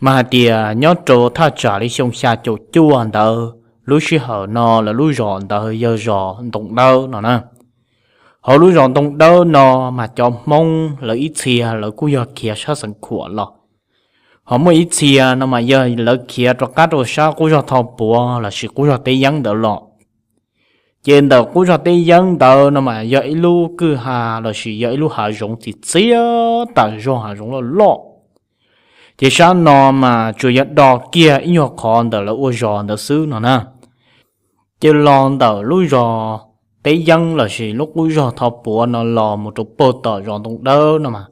Mas hais tias nyob rau thaj tsam li xyoo xya caum cuaj ntawd, lub sij hawm no lawv lub zos ntawd yog zos Ntoo Dawb no na. Hauv lub zos Ntoo Dawb no mas cov Hmoob lawv ib txhia lawv kuj yog khiav sab Xeev Khuam los, ho muaj ib txhia no mas yog lawv khiav rov qab rau sab qub zog Thoj Puav lossis qub zog Teb Yeeb ntawd los. Ces ntawm qub zog Teb Yeeb ntawd no mas yog ib lub kwj ha lossis yog ib lub hav zoov txiv txiab tas zog, hav zoov loj loj. Ces sab no mas tsuas yog do kiag ib nyuag qhov ntawm lawv ua zos ntawd xwb no na. Ces los ntawm lub zos Teb Yeeb lossis lub qub zog Thoj Puav no los mus rau puag tom zos Ntoo Dawb no mas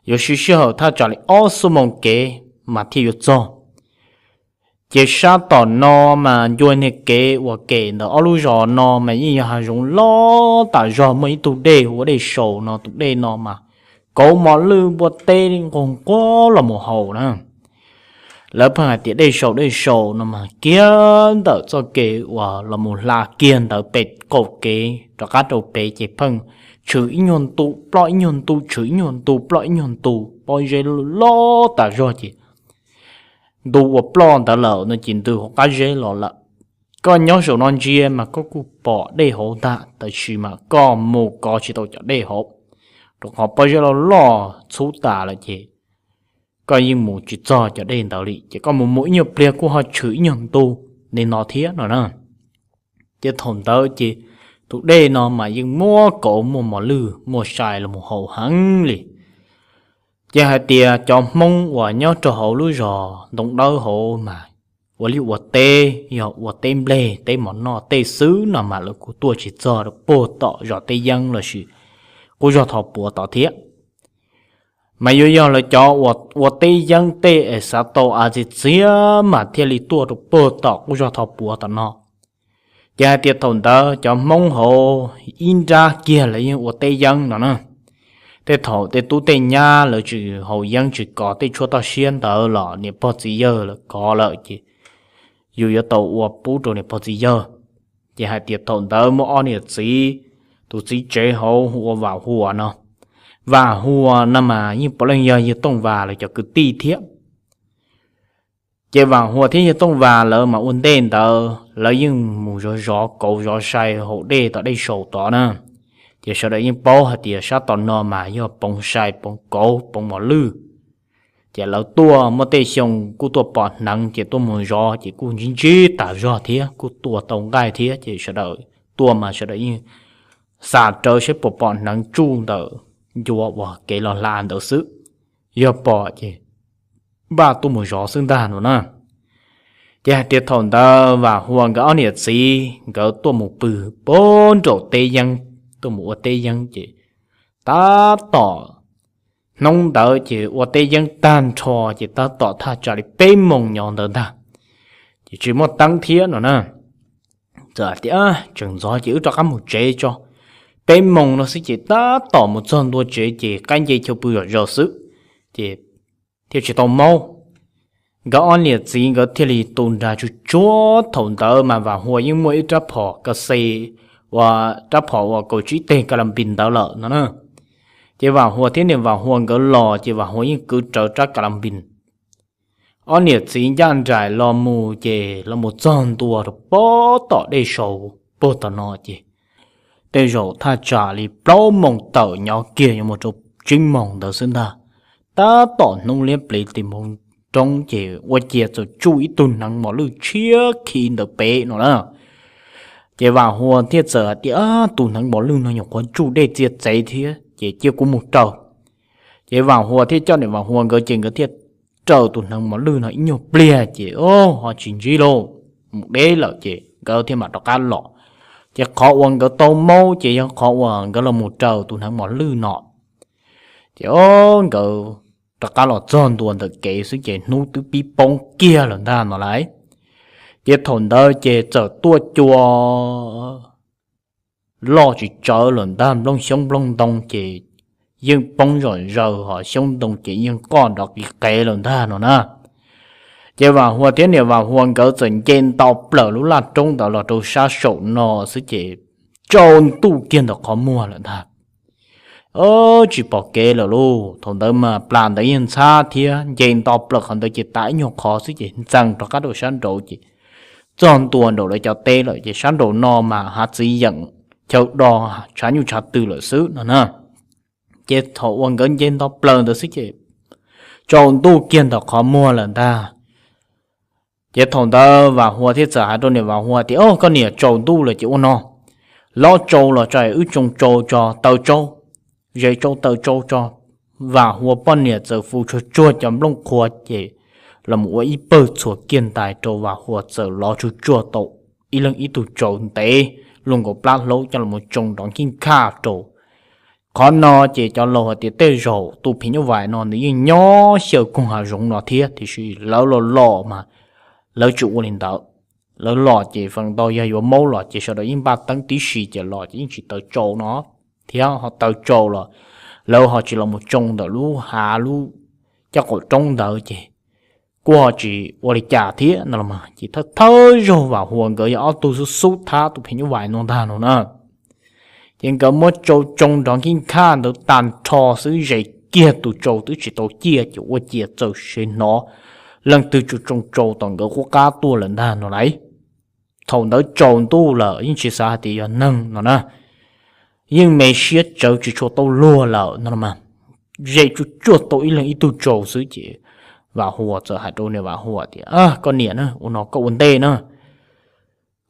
yuav siv sij hawm thaj tsam li ob xuab moos kev mas thiaj yuav txog. Ces sab tom no mas ncua niag kev uas kem ntawm ob lub zos no mas yeej yog hav zoov loj tas zog, muaj ib tug dej hu ua Dej Saus no, tus dej no mas kauv mos lwj npua teb nqug nquag los mus haus na. Lawv pheej hais tias Dej Saus, Dej Saus no mas kiag ntawm txoj kev uas los mus hla kiag ntawd pem qaum kev rov qab rau pem ces pheej tshwm ib nyuag ntu ploj ib nyuag ntu, tshwm ib nyuag ntu ploj ib nyuag ntu, pob zeb loj tas zog ces ntu uas ploj ntawd lawm no ces ntws hauv qab zeb los lawm. Koj nyob saum no ntsia mas koj kuj pom dej hauv ntag, tab sis mas koj mus kov tsis tau cov dej hauv, rau qhov pob zeb loj loj txhub tas lawm ces koj yeej mus tsis txog cov dej ntawd li. Ces koj mus mus ib nyuag pliag kuj ho tshwm ib nyuag ntu li no thiab no na. Ces thaum ntawd ces tus dej no mas yeej muaj kauv muaj mos lwj muaj sai los mus haus heev li. Ces hais tias cov Hmoob uas nyob rau hauv lub zos Ntoo Dawb hauv mas ua liaj ua teb yog ua teb nplej teb mov noj tej xwb no mas lawv kuj tuaj tsis txog rau puag tom zos Teb Yeeb lossis qub zog Thoj Puav tod thiab. Mas yuav yog lawv cov uas ua teb yeeb tej es xav tau av txias txias mas thiaj li tuaj rau puag tom qub zog Thoj Puav tom no. Ces hais tias thaum ntawd cov Hmoob hauv ib nrab kiag lawv yeej ua teb yeeb no na. Tej thaum tej tub tej nyab lawv tsis haus yeeb tsis kov tej tshuaj toj siab ntawd los niam pog txiv yawg lawv kov lawm ces yus yuav tau ua pub rau niam pog txiv yawg. Ces hais tias thaum ntawd muaj ob niam txiv, tus txiv tsev hauv hu ua Vam Huas no. Vam Huas no mas yeej puav leej yog yawg Tooj Vas lawv cov kwv tij thiab. Ces Vam Huas thiab yawg Tooj Vas lawv mas ua ntej ntawd lawv yeej mus zov zov kauv zov sai haus dej tom Dej Saus tod na. Ces sawv daws yeej paub hais tias sab tom no mas yog poov sai poov kauv poov mos lwj. Ces lawv tuaj muaj tej xyoo kuj tuaj pom hneev ces tuaj mus zov ces kuj ntsib ntsib tas zog thiab kuj tua tau nqaij thiab ces sawv daws tuaj mas sawv daws yeej xav rawv saib puas pom hneev tsuj ntawm ncua uas kev los hla ntawd xwb. Yog pom ces npaj tuaj mus zov xwb ntag no na. Ces hais tias thaum ntawd Vam Huas nkawd ob niam txiv nkawd tuaj mus pw puag nraum teb yeeb, tuaj mus ua teb yeeb ces tab tom hnub ntawd ces ua teb yeeb tag nrho ces tab tom thaj tsam li peb moos nyob ntawd ntag. Ces tsis muaj teeb thiab no na. Txawm hais tias tseem ntxov ces wb rov qab mus tsev tso, peb moos no xwb ces tab tom mus txog ntua tsev ces qaib nce chaw pw zom zaws xwb, ces thiaj tsis tau maub. Nkawd ob niam txiv nkawd thiaj li tu nra tsuj tsuag. Thaum ntawd mas Vam Huas yeej muaj ib rab phom ka xe, uas rab phom uas kaum tsib teg ka la npis ntawd lawm no na. Ces Vam Huas thiab niam Vam Huas nkawd los ces Vam Huas yeej kwv rawv rab ka la npis. Ob niam txiv ncaj nraim los mus ces los mus txog ntua rau puag tom Dej Saus puag tom no ces tej zaum thaj tsam li plaub moos tawm nyob kiag yuav mus rau tsib moos ntawd xwb ntag. Tab tom hnub liab pliv tim npoo roob ces ua ciav txawm tsuj ib tug hneev mos lwj tshiab khi ntawm pem no na. Ces Vam Huas thiaj txawm hais tias tus hneev mos lwj no nyuam qhuav tsuj dej txia txev thiab ces cia kuv mus raws. Ces Vam Huas thiaj coj niam Vam Huas nkawd ces nkawd thiaj raws tus hneev mos lwj no ib nyuag pliag ces o ho tsis ntsib lauj, mus deb lawm ces nkawd thiaj mam rov qab los. Ces qhov uas nkawd tau maub ces yog qhov uas nkawd los mus raws tus hneev mos lwj no. Ces o nkawd rov qab los txog ntua ntawm kev xwb ces hnub twb pib poob kiag lawm ntag no lauj. Ces thaum ntawd ces txawm tuaj cua loj tsis tsawv lawm ntag, nplooj xyoob nplooj ntoo ces yeej poob zom zaws ho xyoob ntoo ces yeej qoj nrov qis qev lawm ntag no na. Ces Vam Huas thiab niam Vam Huas nkawd txawm nce nto plaws lub laj roob ntawd los rau sab saum no xwb ces tsaus ntuj kiag ntawm qhov muag lawm ntag. tsis pom kev lawm lauj. Thaum ntawd mas plas ntawd yeej ntxhab thiab nce nto plaws qhov ntawd ces tas ib nyuag qhov xwb ces ntxees rov qab rau sab nraud ces txog ntua nraum lawv cov teb lawm ces sab nraum no mas hav txiv yeem chaw do tshav nyuj tshav twm lawm xwb no na. Ces thaum uas nkawd nce nto plaws ntawd xwb ces tsaus ntuj kiag ntawm qhov muag lawm ntag. Ces thaum ntawd Vam Hua thiaj txawm hais rau niam Vam Hua tias, Au, koj niam, tsaus ntuj lawm ces ua no, lob tsau los tso, wb tsoo tsau tso, taws tsau, zes tsau taws tsau tso. Vam Hua poj niam txawm fu tsuag tsuag cov nplooj qhuav ces los mus ua ib pawg txhuam kiag ntais rau Vam Hua txawm lov tsuag tsuag tau ib leeg ib tug tsau ntev luaj nkaus plab hlaub coj los tsoo nrov nkij nkhaj rau. Qhov no ces cov laus hais tias tej zaum tus phim nyuj vais no nws yeej nyob xyaw koog hav zoov no thiab, tiam sis lawv los los mas lawv tsis ua li ntawd. Lawv los ces feem ntau yog yuav maub los ces sawv daws yeej npaj teeb tib si ces los ces yeej tsis taws tsau no, thiab ho taws tsau los lawv ho tsis los mus tsoo ntawm lub hav lub caj qaum roob ntawd ces kuj ho tsis ua li cas thiab no los mas. Ces thawj thawj zaug Vam Hua nkawd yog ob tug xub xub thab tus phim nyuj vais no ntag no na. Ces nkawd muab tsau tsoo nrov nkij nkhaj ntawd tag nrho xwb, zes kiag tus tsau twb tsis tau ciaj ces ua ciav txawm sev hnov leej twg tsoo tsoo tsau tom nkawd qub qab tuaj lawm ntag no lauj. Thaum ntawd tsaus ntuj lawm yeej tsis xav hais tias yog neeg no na, yeej me siab tsawv tsis tshua tau luag lawm no mas. Zes tsuag tsuag tau ib leeg ib tug tsau xwb ces Vam Hua txawm hais rau niam Vam Hua tias, Koj niam na, ua no koj ua ntej na,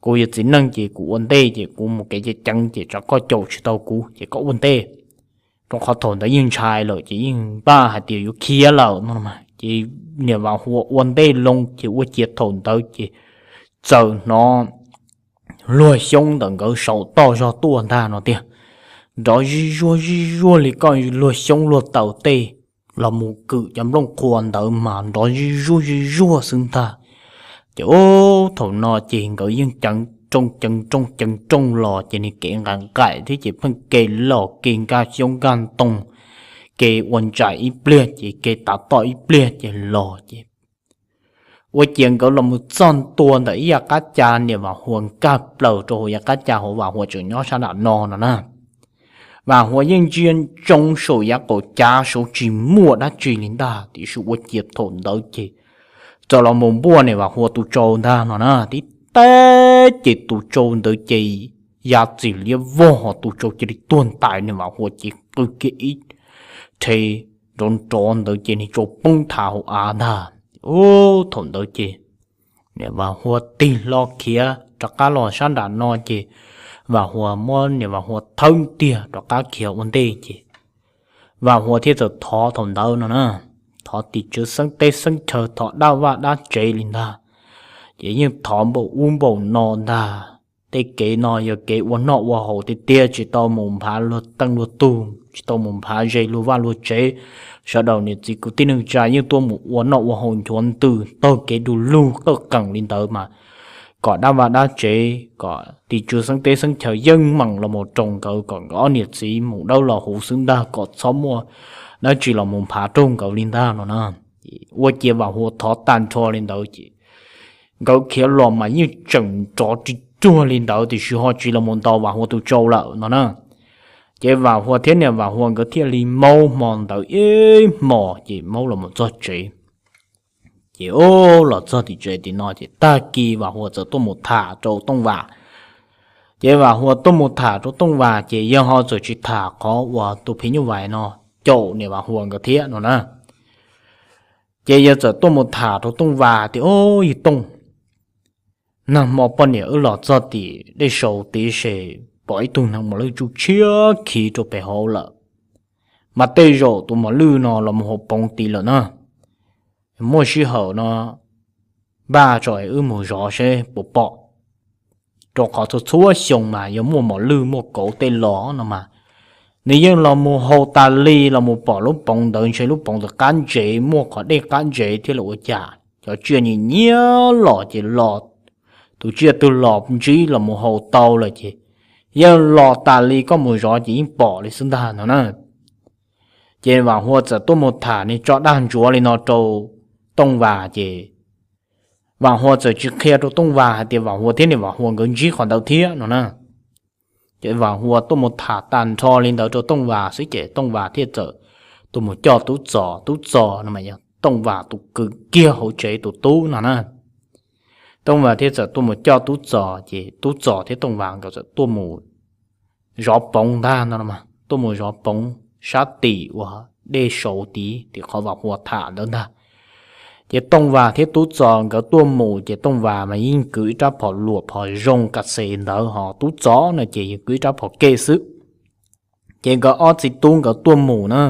kuv yog txiv neej ces kuv ua ntej ces kuv mus kev ceev ceev ces tsam koj caum tsis tau kuv ces koj ua ntej. Rau qhov thaum ntawd yeej ntshai lawm ces yeej npaj hais tias yuav khiav lawm no mas. Ces niam Vam Hua ua ntej loo ces ua ciav thaum ntawd ces txawm hnov luag xyoob ntawm nkawd saum toj zog tuaj ntag no tiag. Nrov zij zuag zij zuag li koj luag xyoob luag taws tej los mus kwm cov nplooj qhuav ntawd mas nrov zij zuag zij zuag xwb ntag. Ces ub, thaum no ces nkawd yeej ceev rooj ceev rooj ceev rooj los ces nws kev nqaim nqaim thiab ces pheej ke los ke nkag xyoob nkag ntoo, ke ua ntsais ib pliag ces ke tav toj ib pliag ces los ces ua ciav nkawd los mus txog ntua ntawm ib yav qab ca, niam Vam Hua nkag plaws rau hauv yav qab ca hauv, Vam Hua tseem nyob sab nram no no na. Vam Hua yeej ntsia ntsoov saum yav qaum cav saud tsis muaj dab tsi li ntag, tiam sis ua ciav thaum ntawd ces txawm los mus npuaj niam Vam Hua tus tsau ntag no na. Tib teb ces tus tsau ntawd ces ya txim liab vog, ho tus tsau cia li tuag ntais, niam Vam Hua ces qw kiag ib rhe nrov nrov ntawd ces niag tsau poob thav hauv av ntag. Ub, thaum ntawd ces niam Vam Hua tig hlo khiav rov qab los sab nram no ces Vam Hua muab niam Vam Hua thawb tiag rov qab khiav ua ntej ces Vam Hua thiaj txawm thov thaum ntawd no na, thov tim tswv xeeb teb xeeb chaw, thov dab vaj dab tsev li ntag. Ces yeej thov npaum ub npaum no ntag. Tej kev no yog kev ua noj ua haus tiag tiag, tsis tau mus nphav luag teej luag tug, tsis tau mus nphav ze luag vaj luag tsev. Sawv daws niam txiv kwv tij neej tsa yeej tuaj mus ua noj ua haus nchuav ntws taug kev du lug qawj qees li ntawd mas kom dab vaj dab tsev, kom tim tswv xeeb teb xeeb chaw yeej meem los mus roos nkawd, kom nkawd ob niam txiv mus dawb los huv xwb ntag, kom txhob muaj dab tsi los mus nphav raug nkawd li ntag no na. Ua ciav Vam Hua thov tag nrho li ntawd ces nkawd khiav los mas yeej tseem nrov ris ruag li ntawd, tiam sis ho tsis los mus ntaus Vam Hua tus tsau lawm no na. Ces Vam Hua thiab niam Vam Hua nkawd thiaj li maub hmo ntawd ib hmos ces maub los mus txog tsev. Ces ub, los txog tim tsev tim no ces tag kis Vam Hua txawm tuaj mus tham rau Tooj Vas. Ces Vam Hua tuaj mus tham rau Tooj Vas ces yawg ho txawm tsis tham qhov uas tus phim nyuj vais no caum niam Vam Hua nkawd thiab no na. Ces yawg txawm tuaj mus tham rau Tooj Vas tias, Ub, yawg Tooj, nag hmo poj niam wb los txog tim dej saud tid ces pom ib tug neeg mos lwj tsuj tshiab khiv rau pem hauv lawm. Mas tej zaum tus mos lwj no los mus haus poov tid lawm na. Muaj sij hawm no npaj tso es wb mus zov seb puas pom, rau qhov txhua txhua xyoo mas yog muaj mos lwj muaj kauv tej los no mas nws yeej los mus haus tas li los mus pom lub poov ntawd, ntshe lub poov ntawd qab ntsev, muaj qhov dej qab ntsev thiab los ua cas. Cov tsiaj nyiam nyiam los ces los, tus tsiaj twg los ntsib los mus haus tau lawm ces yeej los tas li, koj mus zov ces yeej pom li xwb ntag no na. Ces Vam Hua txawm tuaj mus tham niag tso dag ntsuav li no rau Tooj Vas ces Vam Hua txawm tsis qhia rau Tooj Vas hais tias Vam Hua thiab niam Vam Hua nkawd ntsib qhov ntawd thiab no na. Ces Vam Huas tuaj mus tham tag nrho li ntawd rau Tooj Vas xwb ces Tooj Vas thiaj txawm tuaj mus coj Tub Txos. Tub Txos no mas yog Tooj Vas tus kwv kiag hauv tsev tus tub no na. Tooj Vas thiaj txawm tuaj mus coj Tub Txos ces Tub Txos thiab Tooj Vas nkawd txawm tuaj mus zov poov ntag no, tuaj mus zov poov sab tim uas dej saud tid, tim qhov Vam Huas tham ntawd ntag. Ces Tooj Vas thiab Tub Txos nkawd tuaj mus ces Tooj Vas mas yeej kwv ib rab phom luam phom zoo ka xes ntawd, ho Tub Txos no ces yeej kwv ib rab phom ke xwb. Ces nkawd ob txiv tub nkawd tuaj mus na,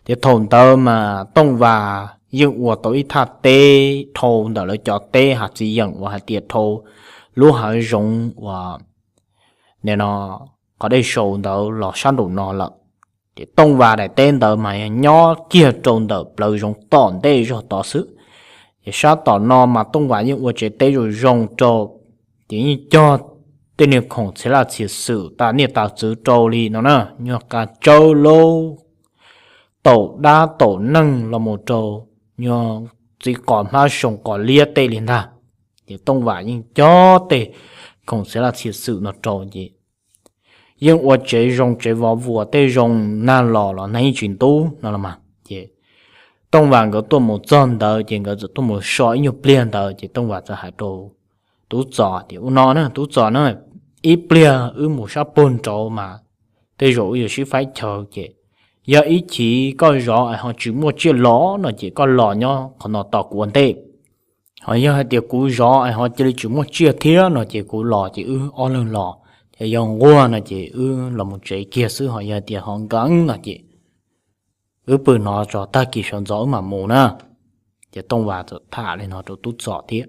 ces thaum ntawd mas Tooj Vas yeej ua tau ib thaj teb dhau ntawm lawv cov teb hav txiv yeem uas hais tias dhau lub hav zoov uas nim no qhov dej saud ntawd los sab nraum no lawm. Ces Tooj Vas daim teb ntawd mas yog nyob kiag rau ntawm plawv zoov tom ntej zog tod xwb. Ces sab tom no mas Tooj Vas yeej ua tsev teb zoo zoo rau, ces yeej cog tej niag khoom txhiv laj txhiv xwm tas niaj tas txwv rau li no na, nyuag qas tsawb laub, taum dab taum neeg los mus rau, nyuag txiv qos hmab soo qos liab tej li ntag. Ces Tooj Vas yeej cog tej khoom txhiv laj txhiv xwm no rau ces yeej ua tsev zoo tsev vov vuas tej zoo nag los los nag yeej tsis ntub no los mas. Ces Tooj Vas nkawd tuaj mus txog ntawd ces nkawd txawm tuaj mus so ib nyuag pliag ntawd ces Tooj Vas txawm hais rau Tub Txos tias, Ua no na Tub Txos na, ib pliag wb mus sab puag nraud mas tej zaum wb yuav sib faib chaw ces yog ib chim koj zov es ho tsis muaj tsiaj los no ces koj los nyob qhov no tos kuv ua ntej. Ho yog hais tias kuv zov es ho cia li tsis muaj tsiaj thiab no ces kuv los ces wb ob leeg los, ces yog nquag no ces wb los mus tsev kiag xwb, ho yog hais tias ho nkees no ces wb pw no tso, tag kis sawv ntxov wb mam mus na. Ces Tooj Vas txawm tham li no rau Tub Txos thiab.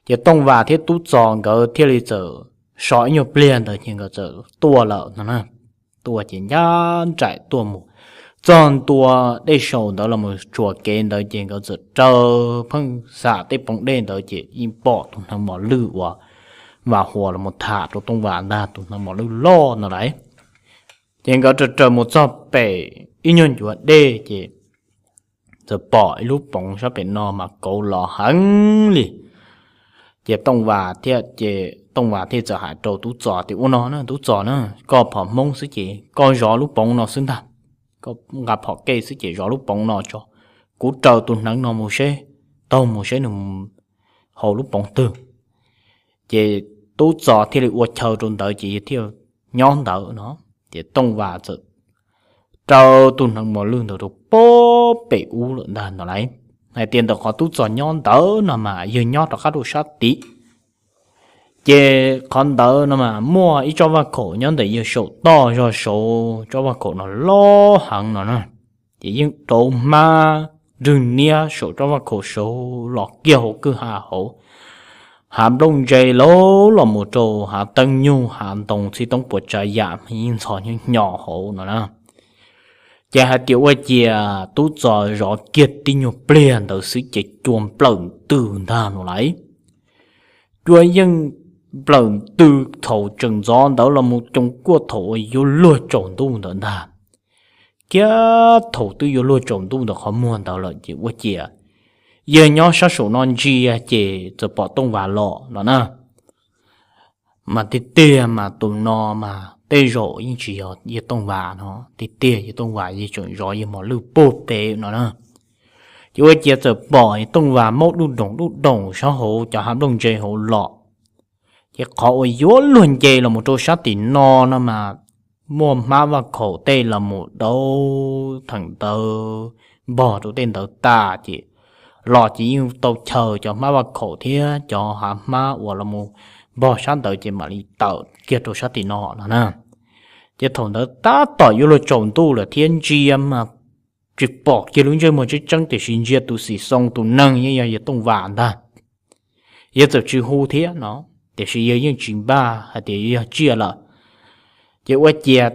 Ces Tooj Vas thiab Tub Txos nkawd thiaj li txawm so ib nyuag pliag ntawd ces nkawd txawm tuaj lawm no na. Tuaj ces ncaj nraim tuaj mus txog ntua dej saum ntawd los mus tsuas kev ntawd ces nkawd txawm raws pheej xam tej poov dej ntawd ces yeej pom tus hneev mos lwj uas Vam Huas los mus tham rau Tooj Vas ntag, tus hneev mos lwj loj no lawm. Ces nkawd raws raws mus txog pem ib nyuag ncuav dej ces txawm pom ib lub poov sab pem no mas kauv los heev li. Ces Tooj Vas thiaj, ces Tooj Vas thiaj txawm hais rau Tub Txos tias, Ua no na Tub Txos na, koj phom Hmoob xwb ces koj zov lub poov no xwb ntag. Koj nqa phom ke xwb ces zov lub poov no tso, kuv raws tus hneev no mus seb, taug mus seb nws haus lub poov twg. Ces Tub Txos thiaj li ua chaw rau ntawd ces yawg thiaj nyob ntawd no. Ces Tooj Vas txawm raws tus hneev mos lwj ntawd rau pem ub lawm ntag no lauj. Hais tias ntawm qhov Tub Txos nyob ntawd no mas yawg nyob rov qab rau sab tid. Ces qhov ntawd no mas muaj ib tsob vaj khaum nyob ntawm yawg saum toj zog saud, tsob vaj khaum no loj heev no na. Ces yeej dauv hmab nrwg niab saum tsob vaj khaum saud los kiag hauv kwj ha hauv, hav nplooj ntse laub los mus rau hav teeb nyug hav ntoo txhib toob puas tsav yam yeej ntxhov hnyo hauv no na. Ces hais tias ua ciav Tub Txos zov kiag tib nyuag pliag ntawd xwb ces cua nplawm ntws ntag no lauj. Cua yeej nplawm ntws thaum tseem ntxov ntawd los mus coos kuaj thaum uas yuav luag tsaus ntuj ntawd ntag. Kiag thaum twb yuav luag tsaus ntuj ntawm qhov muag ntawd lawm ces ua ciav yawg nyob sab saum no ntsia ces txawm pom Tooj Vas los no na. Mas tiag tiag mas tus no mas tej zaum yeej tsis yog yawg Tooj Vas no, tiag tiag yawg Tooj Vas yeej tseem zov yawg mos lwj puag pem no na. Ces ua ciav txawm pom Tooj Vas maub duj doom duj doom sab hauv cov hav nplooj ntse hauv los. Ces qhov uas yuav luag nce los mus rau sab tim no no mas muaj hmab vaj khaum tej los mus dauv theem ntawd npog rau tej ntawd tas ces los ces yeej tau chaws cov hmab vaj khaum thiab cov hav hmab uas los mus npog sab ntawd ces mam li tawm kiag rau sab tim no no na. Ces thaum ntawd tab tom yuav luag tsaus ntuj lawm thiab ntsia mas tsis pom kiag lub ntsej muag tseeb tseeb tiam sis ntsia tus xim xoo tus neeg yeej yog yawg Tooj Vas ntag. Yawg txawm tsis hu thiab no, tiam sis yawg yeej tsis npaj hais tias yog tsiaj lawm. Ces ua ciav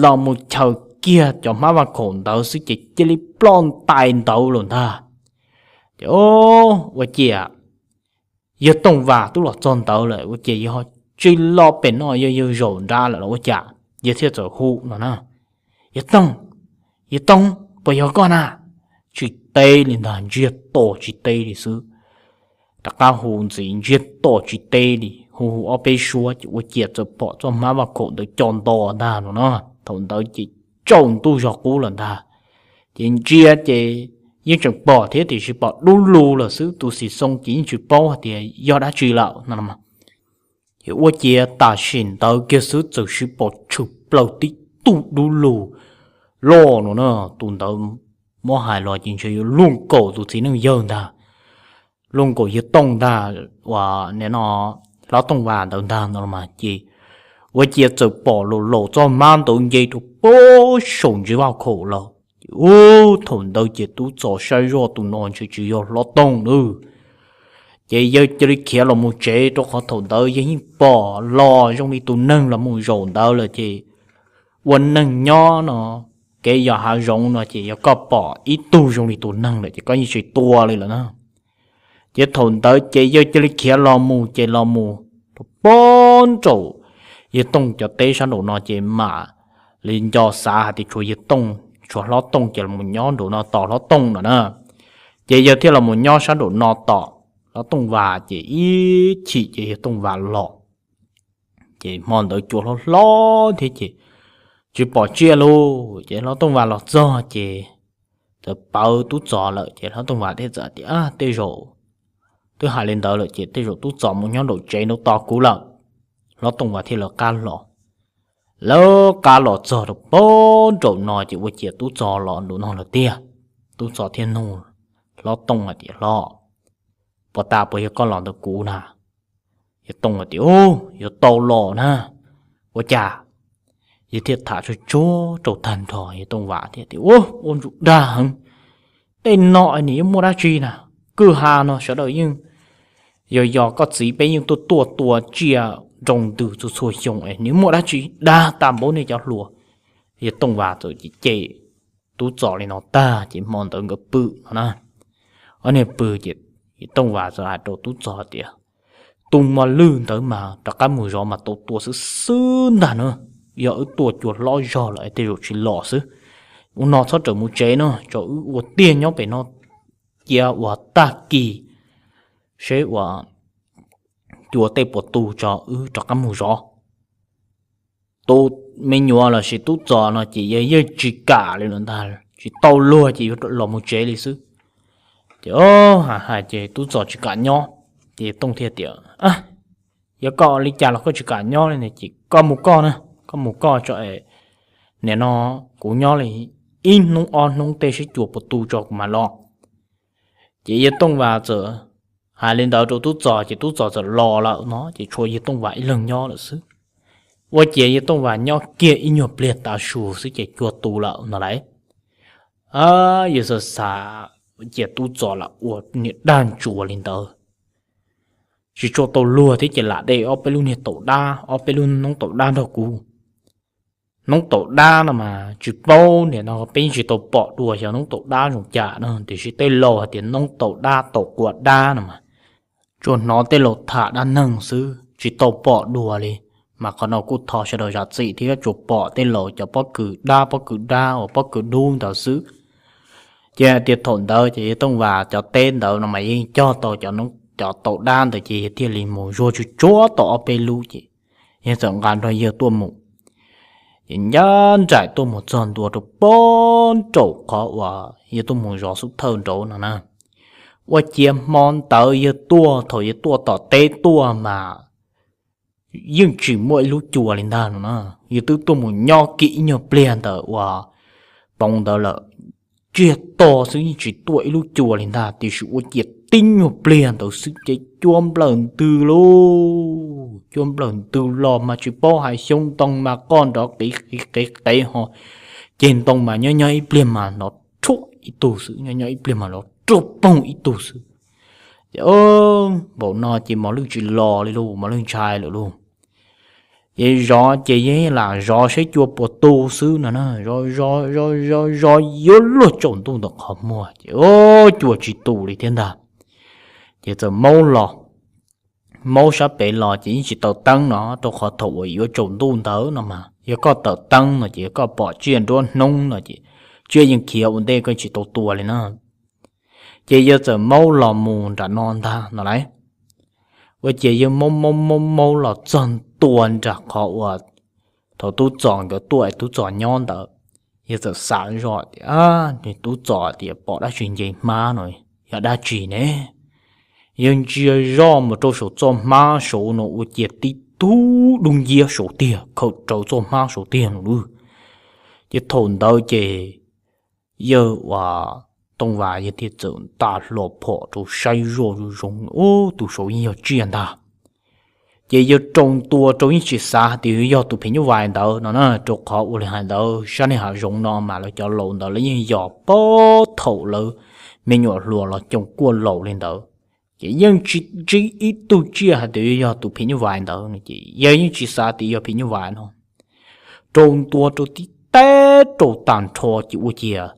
los mus chaws kiag cov hmab vaj khaum ntawd xwb ces cia li ploj ntais ntawd lawm ntag. Ces ua ciav yawg Tooj Vas twb los txog ntawd lawm ua ciav yawg ho tsis los pem no, yog yawg zaum nrad lawm los ua cas, yawg thiaj txawm hu no na, Yawg Tooj, yawg Tooj, puas yog koj na? Tsis teb li ntag, ntsiag to tsis teb li xwb. Rov qab hu ntxiv ntsiag to tsis teb li. hu hu ob peb suab ces ua ciav txawm pom txoj hmab vaj khaum ntawd co nto ntag no na. Thaum ntawd ces tsaus ntuj zog qub lawm ntag. Ces ntsia ces yeej tseem pom thiab tiam sis pom dub lug lawm xwb, tus Xis Xoo ces yeej tsis paub hais tias yog dab tsi lawm no. Ces ua ciav tam sim ntawd kiag xwb txawm siv pom tshwm plaws tib tug dub lug loj no na. Tus ntawd muab hais los ces ntshe yuav luaj nkaus tus txiv neej yawg ntag, luaj nkaus yawg Tooj ntag, uas nim no hlob Tooj Vas ntawd ntag no los mas ces ua ciav txawm pom laus laus txoj hmab ntawd nce rau pem saum ntsis vaj khaum lawm. Ces ub, thaum ntawd ces Tub Txos saib zoj tus no ntshe tsis yog hlob Tooj lawm. Ces yawg cia li khiav los mus tsev, rau qhov thaum ntawd yawg yeej pom los zoo li tus neeg los mus zaum ntawd lawm ces ua neeg nyob no, kev yos hav zoov no ces yog koj pom ib tug zoo li tus neeg lawm ces koj yeej tsis tua li lawm na. Ces thaum ntawd ces yawg cia li khiav los mus ces los mus rau pem nraum yawg Tooj cov teb sab nraum no ces mam li nco xav hais tias tshuav yawg Tooj, tshuav hlob Tooj ces los mus nyob nraum no tos hlob Tooj no na. Ces yawg thiaj los mus nyob sab nraum no tos hlob Tooj Vas ces ib chim ces yawg Tooj Vas los. Ces hmo ntawd cua hlob hlob thiab ces tsis pom tsiaj lauj. Ces hlob Tooj Vas los txog ces txawm pawv Tub Txos lawm ces hlob Tooj Vas thiaj txawm tias, Tej zaum twb hais li ntawd lawm ces tej zaum Tub Txos mus nyob nraum tsev nraud tos kuv lawm. Hlob Tooj Vas thiaj lawv qab los. Lawv qab los txog rau pem nraum no ces ua ciav Tub Txos los nraum no lawm tiag. Tub Txos thiaj nug hlob Tooj hais tias, Hlob, puas tas puas yog koj los ntawm kuv na? Yawg Tooj hais tias, Ub, yuav tau los na. Ua cas? Yawg thiaj tham tsuag tsuag rau tag nrho, yawg Tooj Vas thiaj tias, Ub, ua ntsuj dag heev. Tej no nws yuav muaj dab tsi na? Kwj ha no sawv daws yeej yos yos koj txiv peb yeej tuaj tuaj tua tsiaj nroo ntws txhua txhua xyoo es nws muaj dab tsi dag tag npaum nej cov hluas? Yawg Tooj Vas txawm cem cem Tub Txos li no tag ces hmo ntawd nkawd pw no na. Ob niag pw ces yawg Tooj Vas txawm hais rau Tub Txos tias, Tus mos lwj ntawd mas rov qab mus zov mas tau tua xwb xwb ntag na. Yog wb tua cua hlob zog lawm es tej zaum tsis los xwb. Ua no txhob rawm mus tsev no, tso wb ua tiag nyob pem no cia uas tag kis seb uas cua tej puas tu tso wb rov qab mus zov. Tus me nyuam lossis Tub Txos no ces yawg yeej tsis kam li lawm ntag, tsis tau luag ces yuav los mus tsev li xwb. Ces hais hais ces Tub Txos tsis kam nyob, ces Tooj thiaj tias, Yog koj li cas los koj tsis kam nyob li ces koj mus koj na, koj mus koj tso es nim no kuv nyob li ib hnub ob hnub tej seb cua puas tu tso kuv mam los. Ces yawg Tooj Vas txawm hais li ntawd rau Tub Txos ces Tub Txos txawm los lawm no ces tshuav yawg Tooj Vas ib leeg nyob lawm xwb. Ua ciav yawg Tooj Vas nyob kiag ib nyuag pliag tav su xwb ces cua tu lawm no lauj. Yawg xav xav, Ces Tub Txos lam ua niag dag ntsuas li ntawd, tsis tshua tau luag thiab ces lam de ob peb lub niag taum dab, ob peb lub noob taum dab nrog kuv. Noob taum dab no mas tsis paub, nim no peb tsis tau pom dua xyov noob taum dab zoo cas no, tiam sis tej laus hais tias noob taum dab taum qua dab no mas tsuas hnov tej laus tham dab neeg xwb tsis tau pom dua li. Mas qhov no kuj thov sawv daws zam txim thiab, tsuas pom tej laus cov pob kws dab pob kws dab uas pob kws dub ntawd xwb. Ces hais tias thaum ntawd ces yawg Tooj Vas cov teb ntawd no mas yeej cog tau cov taum dab ntawd ces yawg thiaj li mus zuag tsuj tsuag tau ob peb lub ces yawg txawm nqa nrog yawg tuaj mus. Ces ncaj nraim tuaj mus txog ntua rau pem nraum qhov uas yawg tuaj mus zov xub thawj nraud no na. Ua ciav hmo ntawd yawg tuaj, thaum yawg tuaj tom teb tuaj mas yeej tsis muaj ib lub cua li ntag no na. Yawg twb tuaj mus nyob kiag ib nyuag pliag ntawm uas poov ntawd lawm, tsiag to xwb yeej tsis tuaj ib lub cua li ntag, tiam sis ua ciav tib nyuag pliag ntawd xwb ces cua nplawm ntws lauj. Cua nplawm ntws los mas tsis paub hais, xyoob ntoo mas qoj nrov qiv qiv qiv qiv ho, ceg ntoo mas nyob nyob ib pliag mas nrov rhuaj ib tug xwb, nyob nyob ib pliag mas nrov rhuaj poog ib tug xwb. Ces npaum no ces mos lwj tsis los li lauj, mos lwj ntshai lawm lauj. Ces zov ces yeej lam zov saib cua puas tu xwb no na, zov zov zov zov zov yuav luag tsaus ntuj ntawm qhov muag ces cua tsis tu li thiab ntag. Ces txawm maub los, maub sab pem los ces yeej tsis taws teeb no, rau qhov thaum uas yuav tsaus ntuj ntawd no mas yog koj taws teeb no ces yog koj pom tsiaj nruab hnub no ces tsiaj yeej khiav ua ntej koj tsis tau tua li na. Ces yawg txawm maub los mus nram no ntag no lauj. Ua ces yawg maub maub maub maub los txog ntua nram qhov uas thaum Tub Txos nkawd tuaj es Tub Txos nyob ntawd. Yawg txawm xav zoj tias, Tub Txos tias pom dab tsi nce hmab no, yog dab tsi ne? Yawg ntsia zoj mus rau saum txoj hmab saud no ua ciav tib tug dub nciab saud tiag, khawm rawv txoj hmab saud tiag no lawm. Ces thaum ntawd ces yawg uas Tooj Vas yawg thiaj txawm nta hlo phom rau saib zoj zoo zoo, ub, tus saud yeej yog tsiaj ntag. Ces yawg rau ntua rau yeej tsis xav tias yog tus phim nyuj vais ntawd no na, rau qhov ua li hais ntawd sab niag hav zoov no mas lawv cov laus ntawd lawv yeej yog pab thaum lawv me nyuam hluas los coom kuaj laus li ntawd. Ces yeej tsis ntsib ib tug tsiaj hais tias yog tus phim nyuj vais ntawd no, ces yawg yeej tsis xav tias yog phim nyuj vais no. Rau ntua rau tib teb rau tag nrho ces ua ciav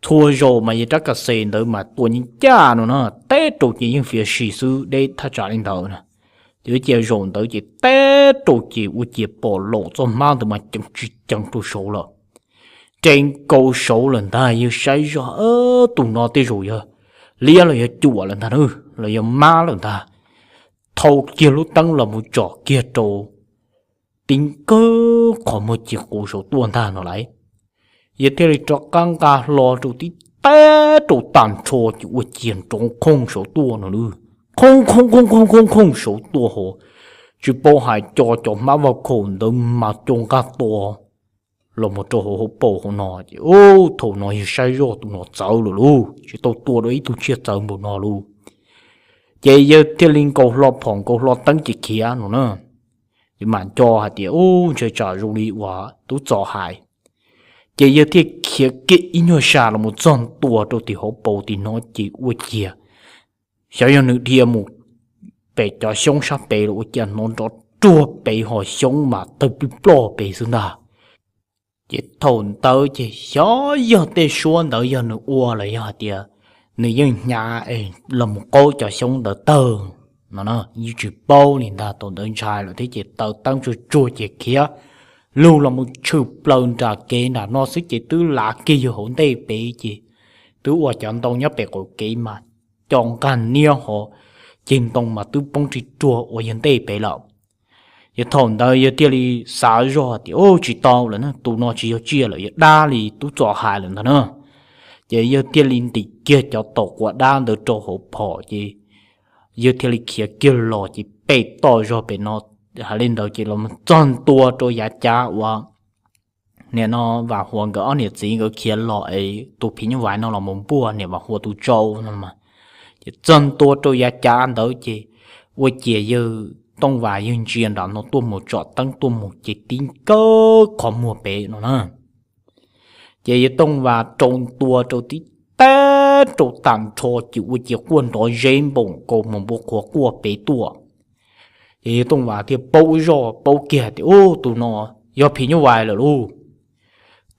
txhua zaus mas yawg rab kas xes ntawd mas tua nyiaj ncaj no na, teb rau ces yeej fiav si xwb, deb thaj tsam li ntawd na. Ces ua ciav zaum ntawd ces teb rau ces ua ciav pom laum txoj hmab ntawd mas ceev tsis ceev rau saud lawm, re nkaus saud lawm ntag. Yawg saib zoj, tus no tej zaum yog liab los yog cuam lawm ntag na, los yog mab lawm ntag. Thau kiag lub teeb los mus tsom kiag rau tib nkawg qhov muag ci quv saud tuaj ntag no lauj. Yawg thiaj li rov qab nqa hlo rau tib teb rau tag nrho ces ua ciav nrov khooj saud tuaj no lawm. Khooj khooj khooj khooj khooj khooj saud tuaj hauv, tsis paub hais co cov hmab vaj khaum ntawd mas co nqaj tua los mus rau hauv hauv paus hauv no ces ub, thaum no yawg saib zoj tus no txawv lawm lauj, tsis tau tua dua ib tug tsiaj txawv npaum no lauj. Ces yawg thiaj li nkaus hlo phom nkaus hlo teeb ces khiav no na. Ces mam nco hais tias ub, ntshe tsam zoo li uas Tub Txos hais. Ces yawg thiaj khiav kiag ib nyuag sas los mus txog ntua rau tim hauv paus tim no ces ua ciav xyov yog nws dhia mus pem cov xyoob sab pem los ua ciav hnov nrov ruag pem hos xyoob mas tawg plig ploj pem xwb ntag. Ces thaum ntawd ces xyov yog tej suab ntawd yog nws ua los yog hais tias nws yeej hnyav es los mus qaub cov xyoob ntawd tawg no, yeej tsis paub li ntag. Thaum ntawd ntshai lawm thiab ces taws teeb tsuag tsuag ces khiav lug los mus tshwm plaws nram kev nram no xwb ces twb lav kiag yawg hauv ntej pem ces twb ua cov ntoo nyob pem qaum kev mas co nqag niab hos ceg ntoo mas twb poob rig ruag ua yawg ntej pem lawm. Ces thaum ntawd yawg thiaj li xav zoj tias ub, tsis tau lawm na, tus no tsis yog tsiaj lawm, yog dab li Tub Txos hais lawm ntag na. Ces yawg thiaj li ntim kiag cov taum quav dab ntawd rau hauv phom ces yawg thiaj li khiav kiag los ces pem toj zog pem no. Hais li ntawd ces los txog ntua rau yav cav uas nim no Vam Huas nkawd ob niam txiv nkawd khiav los es tus phim nyuj vais no los mus npuaj niam Vam Huas tus tsau no mas. Ces txog ntua rau yav cav ntawd ces ua ciav yawg Tooj Vas yawg ntsia nram no tuaj mus tsom teeb tuaj mus ces tib nkawg qhov muag pem no na. Ces yawg Tooj Vas rau ntua rau tib teb rau tag nrho ces ua ciav quaj nrov zeb npaum nkaus mus npua qhuav quaj pem tuaj. Ces yawg Tooj Vas thiaj paub zoj paub kiag tias ub, tus no yog phim nyuj vais lawm lauj.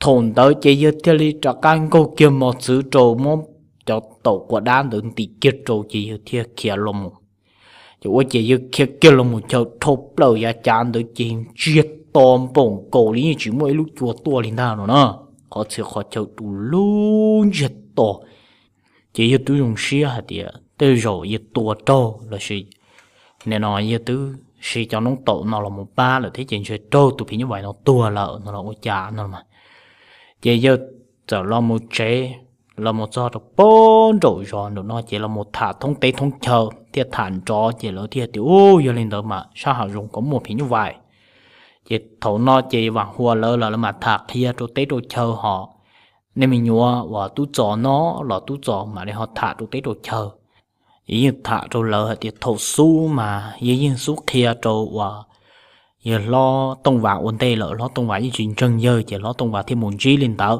Thaum ntawd ces yawg thiaj li rov qab nkaug kiag mos txwv rau muab cov taum quav dab ntawd ntim kiag rau ces yawg thiaj khiav los mus. Ces ua ciav yawg khiav kiag los mus chaw dhau plaws yav cav ntawd ces ntsiag to npaum nkaus li yeej tsis muaj ib lub cua tuaj li ntag no na. Qhov txhia qhov chaw du lug ntsiag to. Ces yawg twb zoo siab hais tias tej zaum yawg tua raug lossis nim no yawg twb siv cov noob taum no los mus pab lawm thiab ces ntshe raug tus phim nyuj vais no tuag lawm no los ua cas no mas. Ces yawg txawm los mus tsev, los mus txog rau pem nraum zos nraum no ces los mus tham thoob teb thoob chaw thiaj tham nrov ces lawv thiaj tias ub, yog li ntawd mas sab hav zoov ko muaj phim nyuj vais. Ces thaum no ces Vam Huas lawv los lawv mam tham qhia rau teb rau chaw hos nej me nyuam uas Tub Txos no los Tub Txos mam li ho tham rau teb rau chaw. Yawg yeej tham rau lawv hais tias thaum xub mas yawg yeej xub qhia rau uas yawg hlob Tooj Vas ua ntej lawm, hlob Tooj Vas yeej tsis ntseeg yawg ces hlob Tooj Vas thiaj mus ntsib li ntawd.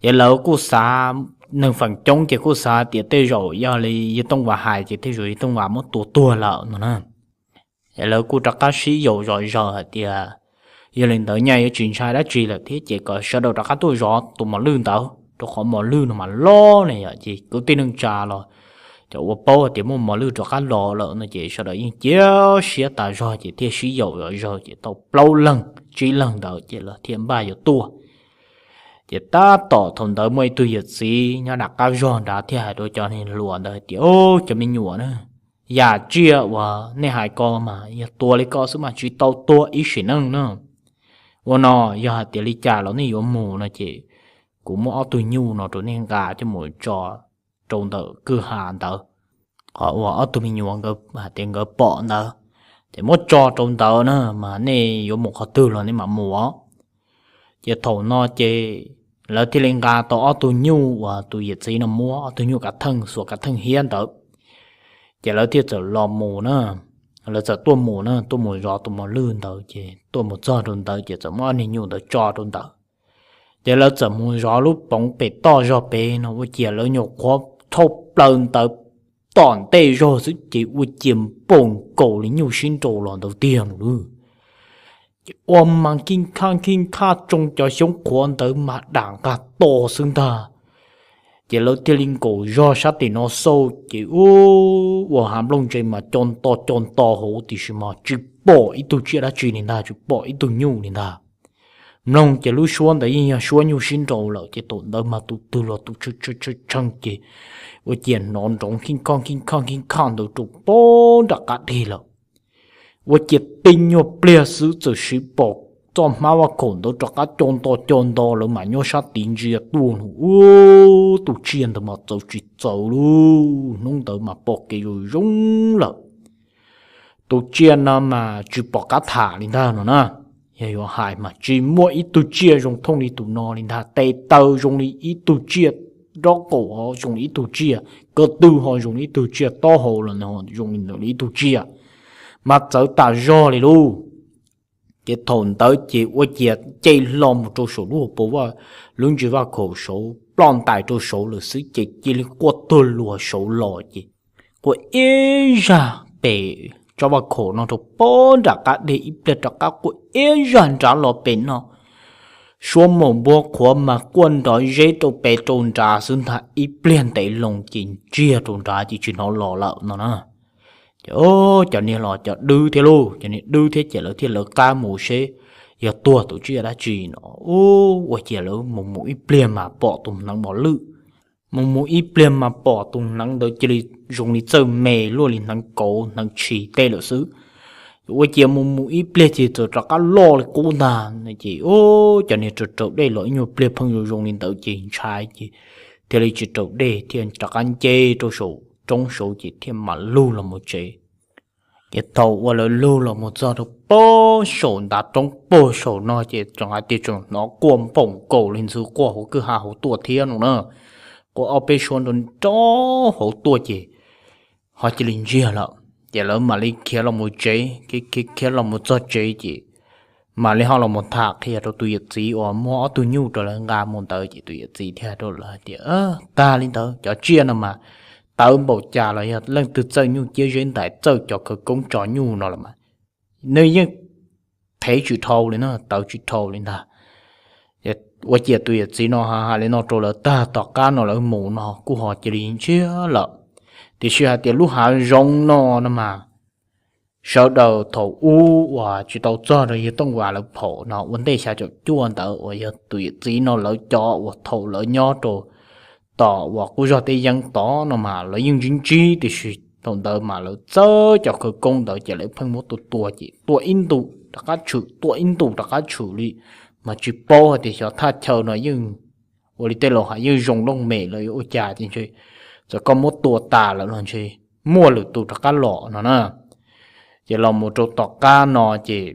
Ces lawv kuj xav, neeg feem coob ces kuj xav tias tej zaum yog li yawg Tooj Vas hais ces tej zaum yawg Tooj Vas muab tua tuag lawm no na. Es lawv kuj rov qab sib yaum zom zaws hais tias yog li ntawd nyaj yuav tsis ntshai dab tsi lawm thiab ces kom sawv daws rov qab tuaj zov tus mos lwj ntawd rau qhov mos lwj no mas loj ne yom. Ces kwv tij neej tsa los cov uas paub hais tias muaj mos lwj rov qab los lawm no ces sawv daws yeej cia siab tas zog ces thiaj sib yaum zom zaws ces tau plaub leeg tsib leeg ntawd ces lawv thiaj npaj yuav tuaj. Ces tab tom thaum ntawd muaj ib tug yawm txiv nyob nram qab zog nrad thiaj hais rau cov niag hluas ntawd hais tias, Au, cov me nyuam na, yam tsiaj uas nej hais ko mas yog tua li ko xwb mas tsis tau tuag ib sim neej na. Ua no, yog hais tias li cas los nej yuav mus no ces kuv muab ob tug nyuj no rau nej nqa coj mus tso rau ntawm kwj ha ntawd, qhov uas ob tug me nyuam nkawd hais tias nkawd pom ntawd, ces muab tso rau ntawd na, mas nej yuav mus qhov twg los nej mam mus os. Ces thaum no ces lawv thiaj li nqa tau ob tug nyuj uas tus yawm txiv no muab, ob tug nyuj kav theej xuas kav theej hiab ntawd, ces lawv thiaj txawm los mus na. Lawv txawm tuaj mus na, tuaj mus zov tus mos lwj ntawd, ces tuaj mus txog rau ntawd ces txawm muab ob niag nyuj ntawd tso rau ntawd. Ces lawv txawm mus zov lub poov pem toj zog pem no, ua ciav lawv nyuam qhuav thauj plaws ntawd tom ntej zog xwb ces ua ciav npaum nkaus li nyuj sib nraus los ntawd tiag no lauj. Ces ua mas khib khaj khib khaj tsoo cov xyoob qhuav ntawd mas dam nqag to xwb ntag. Ces lawv thiaj li nkaum zog sab tim no xauj ces ua, ua hav nplooj ntse mas co nto co nto hauv tiam sis mas tsis pom ib tug tsiaj dab tsi li ntag, tsis pom ib tug nyuj li ntag. Mloog ces lub suab ntawd yeej yog suab nyuj sib nraus lawm ces thaum ntawd mas tus twg los tus tshee tshee ces ua ciav hnov nrov khib khaj khib khaj khib khaj ntawd rau pem nram qab deg lawm. Ua ciav tib nyuag pliag xwb txawm siv pom txoj hmab vaj khaum ntawd rov qab co nto co nto, lawv mam nyob sab tid ntsia tuaj no ua, tus tsiaj ntawd mas txawv tsis txawv lauj. Hnub ntawd mas pom kev zoo zoo lawm. Tus tsiaj no mas tsis pom qab tham li ntag no na. Yog yuav hais mas tsis muaj ib tug tsiaj zoo thooj li tus no li ntag, tes taw zoo li ib tug tsiaj, nrob qaum ho zoo li ib tug tsiaj, ko tw ho zoo li ib tug tsiaj, taub hau los zoo li ib tug tsiaj, mas txawv tas zog li lauj. Ces thaum ntawd ces ua ciav nce hlo mus rau saum lub hauv paus, lub ntsis vaj khaum saud, ploj ntais rau saud lawm xwb ces cia li quaj tuag luag saud los ces quaj ib zaj pem tsob vaj khaum no rau pem nram qab deg, ib pliag rov qab quaj ib zaj nrad los pem no. Suab maum npua qhuav mas quaj nrov zeb rau pem rau nrad xwb ntag, ib pliag ntev loo ces ntsiag rau nrad ces tsis hnov los lawm no na. Ces cov niag los cov dwb thiab lauj, cov niag dwb thiab ces lawv thiaj lawv qab mus seb yog tuag tus tsiaj dab tsi no. Ua ciav lawv mus mus ib pliag mas pom tus hneev mos lwj, mus mus ib pliag mas pom tus hneev ntawd cia li zoo li txawj me luaj li hneev kauv hneev tshis tej lawm xwb. Ua ciav mus mus ib pliag ces txawm rov qab loj li qub ntag. Ces cov niag raug raug dej los ib nyuag pliag pheej zoo zoo li ntawd ces ntshai ces thiaj li tsis raug dej thiaj rov qab nce rau saum roob saud ces thiaj mam lug los mus tsev. Ces thaum uas lawv lug los mus txog rau pem saum ntav roob pem saum no ces tseem hais tias tseem hnov quaj npaum nkaus li ntxhw quaj hauv kwj ha hauv tuaj thiab no na. Quaj ob peb suab nrov nrov hauv tuaj ces ho cia li ntsiag lawm. Ces lawv mam li khiav los mus tsev, khiav khiav los mus txog tsev ces mam li ho los mus tham qhia rau tus yawm txiv uas muab ob tug nyuj rau lawv nqa mus ntawd ces tus yawm txiv thiaj rau lawv hais tias, tag li ntawd cov tsiaj no mas tawv npaum cas los yog leej twg txawj nyuj ciab zeb ntais txawj cov khawv koob tso nyuj no los mas nws yeej thev tsis dhau li na, tawv tsis dhau li ntag. Ua ciav tus yawm txiv no hais li no rau lawv tag tom qab no lawv mus no kuj ho cia li ntsiag lawm. Tiam sis hais tias lub hav zoov no no mas sawv daws thaum ub uas tsis tau txog rau yawg Tooj Vas lawv phaum no ua ntej xya caum cuaj ntawd uas yog tus yawm txiv no lawv cov uas thaum lawv nyob rau tom uas qub zog teb yeeb tod no mas lawv yeej ntsib ntsib tiam sis thaum ntawd mas lawv txawb cov khawv koob ntawd ces lawv pheej muab tua tua ces tua ib ntu rov qab tshwm, tua ib ntu rov qab tshwm li. Mas tsis paub hais tias xyov thaj chaw no yeej ua li tej laus hais yeej zoo looj mem los yuav ua cas ces ntshe txawm koj muab tua tas lawm los ntshe muaj lwm tus rov qab los no na. Ces los mus rau tom qab no ces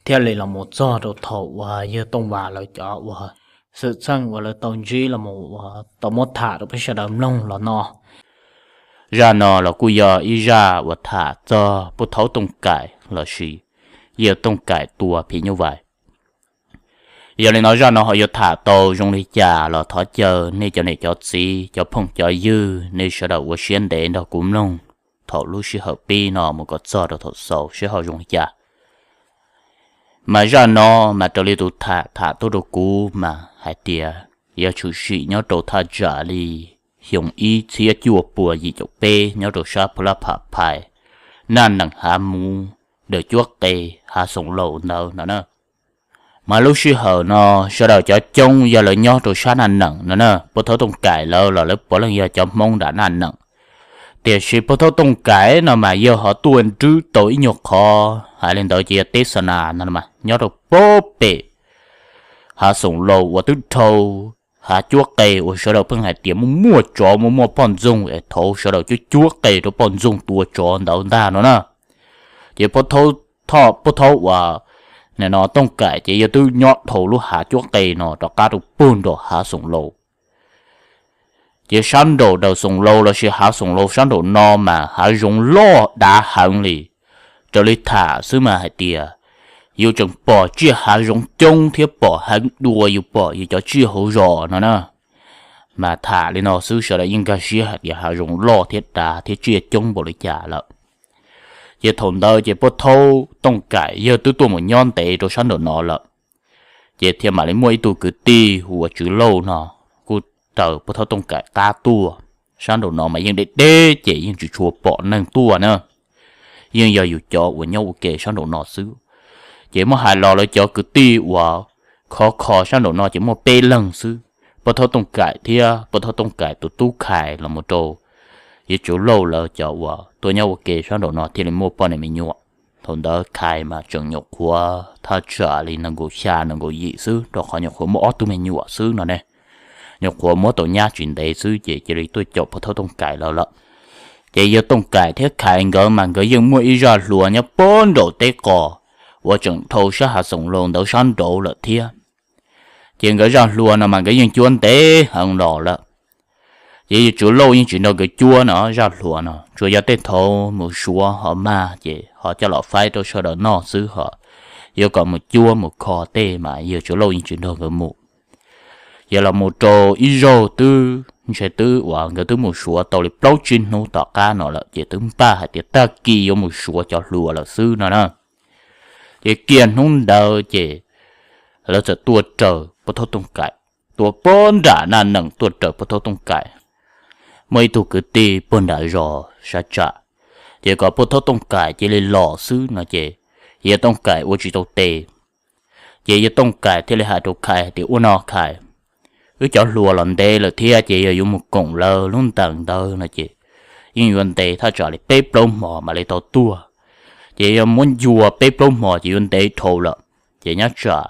thiaj li los mus txog rau thaum uas yawg Tooj Vas lawv cov uas xwm txheej uas lawv tau ntsib los mus uas tau muab tham rau peb sawv daws mloog los no. Zaj no los kuj yog ib zaj uas tham txog Pub Thaub Tooj Kaim lossis yawg Tooj Kaim tua phim nyuj vais. Yog li no zaj no ho yuav tham tau zoo li cas los thov caw nej cov niam cov txiv cov phooj cov ywg nej sawv daws ua siab ntev nrog kuv mloog thaum lub sij hawm pib no mus kom txog rau thaum xaus seb ho zoo li cas. Mas zaj no mas raws li tus tham tham tuaj rau kuv mas hais tias yog tshwm sim nyob rau thaj tsam li xyoo ib txhiab cuaj puas yim caum peb nyob rau sab Phu Lab Pham Phais, Naj Neem Hav Muv, Dawm Cuab Qe, Hav Xoom Laus ntawd no na. Mas lub sij hawm no sawv daws cov coob yog lawv nyob rau sab Naj Neem no na, Pub Thaub Tooj Kaim lawv los lawv puav leej yog cov Hmoob nram Naj Neem. Tiam sis pog Thaub Tooj Kaim no mas yawg ho tuaj nrwb tau ib nyuag qhov hais li ntawd ces yog teb xa nas no mas nyob rau pem hav Xoom Laus uas twb dhau hav cuab qe uas sawv daws pheej hais tias muaj muaj tsov muaj muaj poj ntxoog es thaum sawv daws cuab cuab qe rau poj ntxoog tua tsov ntawd ntag no na. Ces pog Thaub, pog Thaub uas nim no Tooj Kaim ces yawg twb nyob dhau lub hav cuab qe no rov qab rau puag nram hav Xoom Laus. Ces sab nraum daws Xoom Laus lossis hav Xoom Laus sab nraum no mas hav zoov loj dav heev li. Raws li tham xwb mas hais tias yus tseem pom tsiaj hav zoov coob thiab pom heev dua yus pom yus cov tsiaj hauv zos no na. Mas tham li no xwb sawv daws yeej nkag siab hais tias hav zoov loj thiab dav thiab tsiaj coob npaum li cas lawm. Ces thaum ntawd ces pog Thaub Tooj Kaim yawg twb tuaj mus nyob ntev rau sab nraum no lawm. Ces thiaj mam li muaj ib tug kwv tij hu ua Tswv Lauj no kuj raws pog Thaub Tooj Kaim qab tuaj. Sab nraum no mas yeej deb deb ces yeej tsis tshua pom neeg tuaj na. Yeej yog yus cov uas nyob ua ke sab nraum no xwb. Ces muab hais los lawv cov kwv tij uas khov kho sab nraum no ces muaj peb leeg xwb, pog Thaub Tooj Kaim thiab pog Thaub Tooj Kaim tus tub Khais los mus rau yawg Tswv Lauj lawv cov uas tuaj nyob ua ke sab nraum no thiaj li muaj poj niam me nyuam. Thaum ntawd Khais mas tseem nyuam qhuav thaj tsam li nees nkaum xya nees nkaum yim xwb rau qhov nyuam qhuav muaj ob tug me nyuam xwb no ne. Nyuam qhuav muab tau nyab tsis ntev xwb ces cia li tuaj caum pog Thaub Tooj Kaim lawv lawm. Ces yawg Tooj Kaim thiab Khais nkawd mas nkawd yeej muaj ib zaj hlua nyob puag nraum teb qos uas tseem dhau sab hav Xoom Laus ntawd sab nraud lawm thiab. Ces nkawd zaj hlua no mas nkawd yeej cuab ntev heev los lawm. Ces yawg Tswv Lauj yeej tsis nrog nkawd cuab no zaj hlua no, tsuas yog tej thaum mus suav ho mag ces ho coj los faib rau sawv daws noj xwb ho. Yuav kom mus cuab mus kho tej mas yawg Tswv Lauj yeej tsis nrog nkawd mus. Ces los mus rau ib zaug twb ntshe twb uas nkawd twb mus suav tau li plaub tsib hnub tom qab no lawm ces twb npaj hais tias tag kis yuav mus suav cov hlua lawm xwb no na. Ces kiag hnub ntawd ces lawv txawm tuaj raws pog Thaub Tooj Kaim, tuaj puag nram Naj Nees tuaj raws pog Thaub Tooj Kaim. Muaj ib tug kwv tij puag nram zos sab tsam, ces kom pog Thaub Tooj Kaim cia li los xwb no ces yawg Tooj Kaim ua tsis tau tes. Ces yawg Tooj Kaim thiaj li hais rau Khais hais tias ua no Khais, wb cov hlua los ntev lawm thiab ces yog yuav mus koom lawv lub ntees ntawd no ces yeej yuav ntev thaj tsam li peb plaub hmo mam li tau tuaj. Ces yog muab ncua peb plaub hmo ces yuav ntev dhau lawm. Ces nyob tsam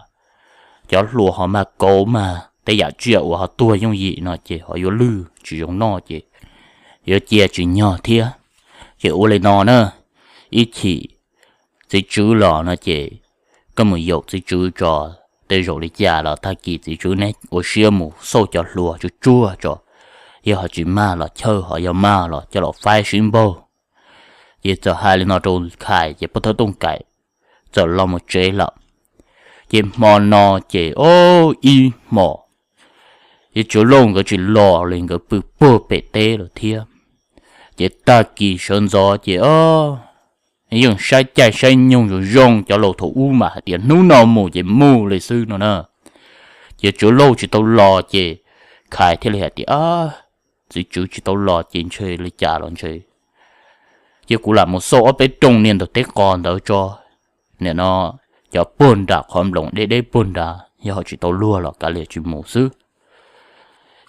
cov hlua ho mag kauv mag tej yam tsiaj uas ho tuag yooj yim no ces ho yuav lwj tsis zoo noj ces yuav cia tsis nyog thiab. Ces ua li no na, ib chim txiv tswv los no ces koj mus yaum txiv tswv tso, tej zaum li cas los tag kis txiv tswv neb ua siab mus xauj cov hlua tsuag tsuag tso, yog ho tsis mag los chawj, ho yog mag los coj los faib sib npaug. Ces txawm hais li no rau Khais ces pog Thaub Tooj Kaim txawm los mus tsev lawm. Ces hmo no ces ob ib hmos yawg Tswv Lauj nkawd tsis los li, nkawd pw puag pem teb lawm thiab. Ces tag kis sawv ntxov ces yeej saib caij saib nyoog zoo zoo, cov laus thaum ub mas hais tias hnub no mus ces mus li xwb no na. Ces Tswv Lauj tsis tau los ces Khais thiaj li hais tias txiv tswv tsis tau los ces ntshe li cas los ntshe cia kuv lam mus xauj ob peb rooj niag ntawm teb qos ntawd tso. Nim no cov puag nram qhov nploos deb deb puag nrad yog ho tsis tau luag los kav liam tsis mus xwb.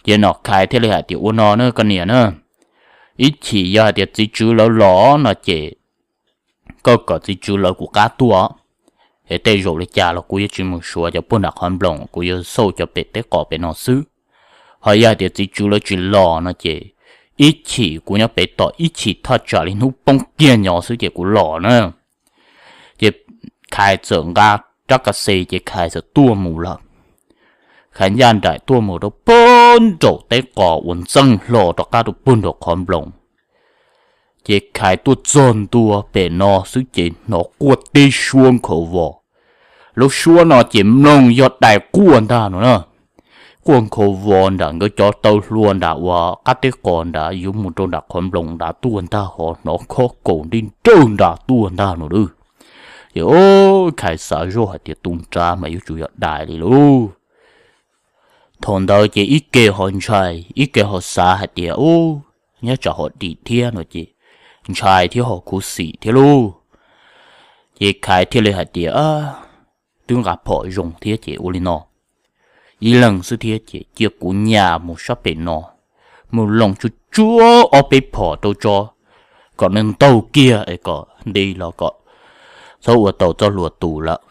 Ces nom Khais thiaj li hais tias ua no na koj niam na, ib chim yog hais tias txiv tswv lawv los no ces koj kom txiv tswv lawv kuv qab tuaj, es tej zaum li cas los kuv yuav tsis mus suav cov puag nram qhov nploos, kuv yuav xauj cov pem teb qos pem no xwb. Ho yog hais tias txiv tswv lawv tsis los no ces ib chim kuv nyob pem tom ib chim thaj tsam li hnub poob kiag nyo xwb ces kuv los na. Ces Khais txawm nqa rab ka xes ces Khais txawm tuaj mus lawm. Khais ncaj nraim tuaj mus rau puag nraum teb qos uas ntxeej hlo rov qab rau puag nraum qhov nploos. Ces Khais tuaj txog ntua pem no xwb ces hnov quaj tib suab nkhaus vos. Lub suab no ces mloog yog dais quaj ntag no na. Quaj nkhaus vos nram nkawd cov taw hlua nram uas qab teb qos nrad yuav mus rau nram qhov nploos nrad tuaj ntag, ho hnov khob kaus nrij nrawj nrad tuaj ntag no lauj. Ces Khais xav zoj hais tias tus nrad mas yuav tsum yog dais li lauj. Thaum ntawd ces ib ke ho ntshai ib ke ho xav hais tias ub, nyob tsam ho dim thiab no ces ntshai thiab ho khuv xim thiab lauj. Ces Khais thiaj li hais tias twb nqa phom zoo thiab ces ua li no, ib leeg xwb thiab ces cia kuv nyas mus sab pem no, mus loos tsuag tsuag ob peb phom rau tso, kom nws ntaug kiag es kom nti los kom txhob ua tau txoj hlua tus lawm,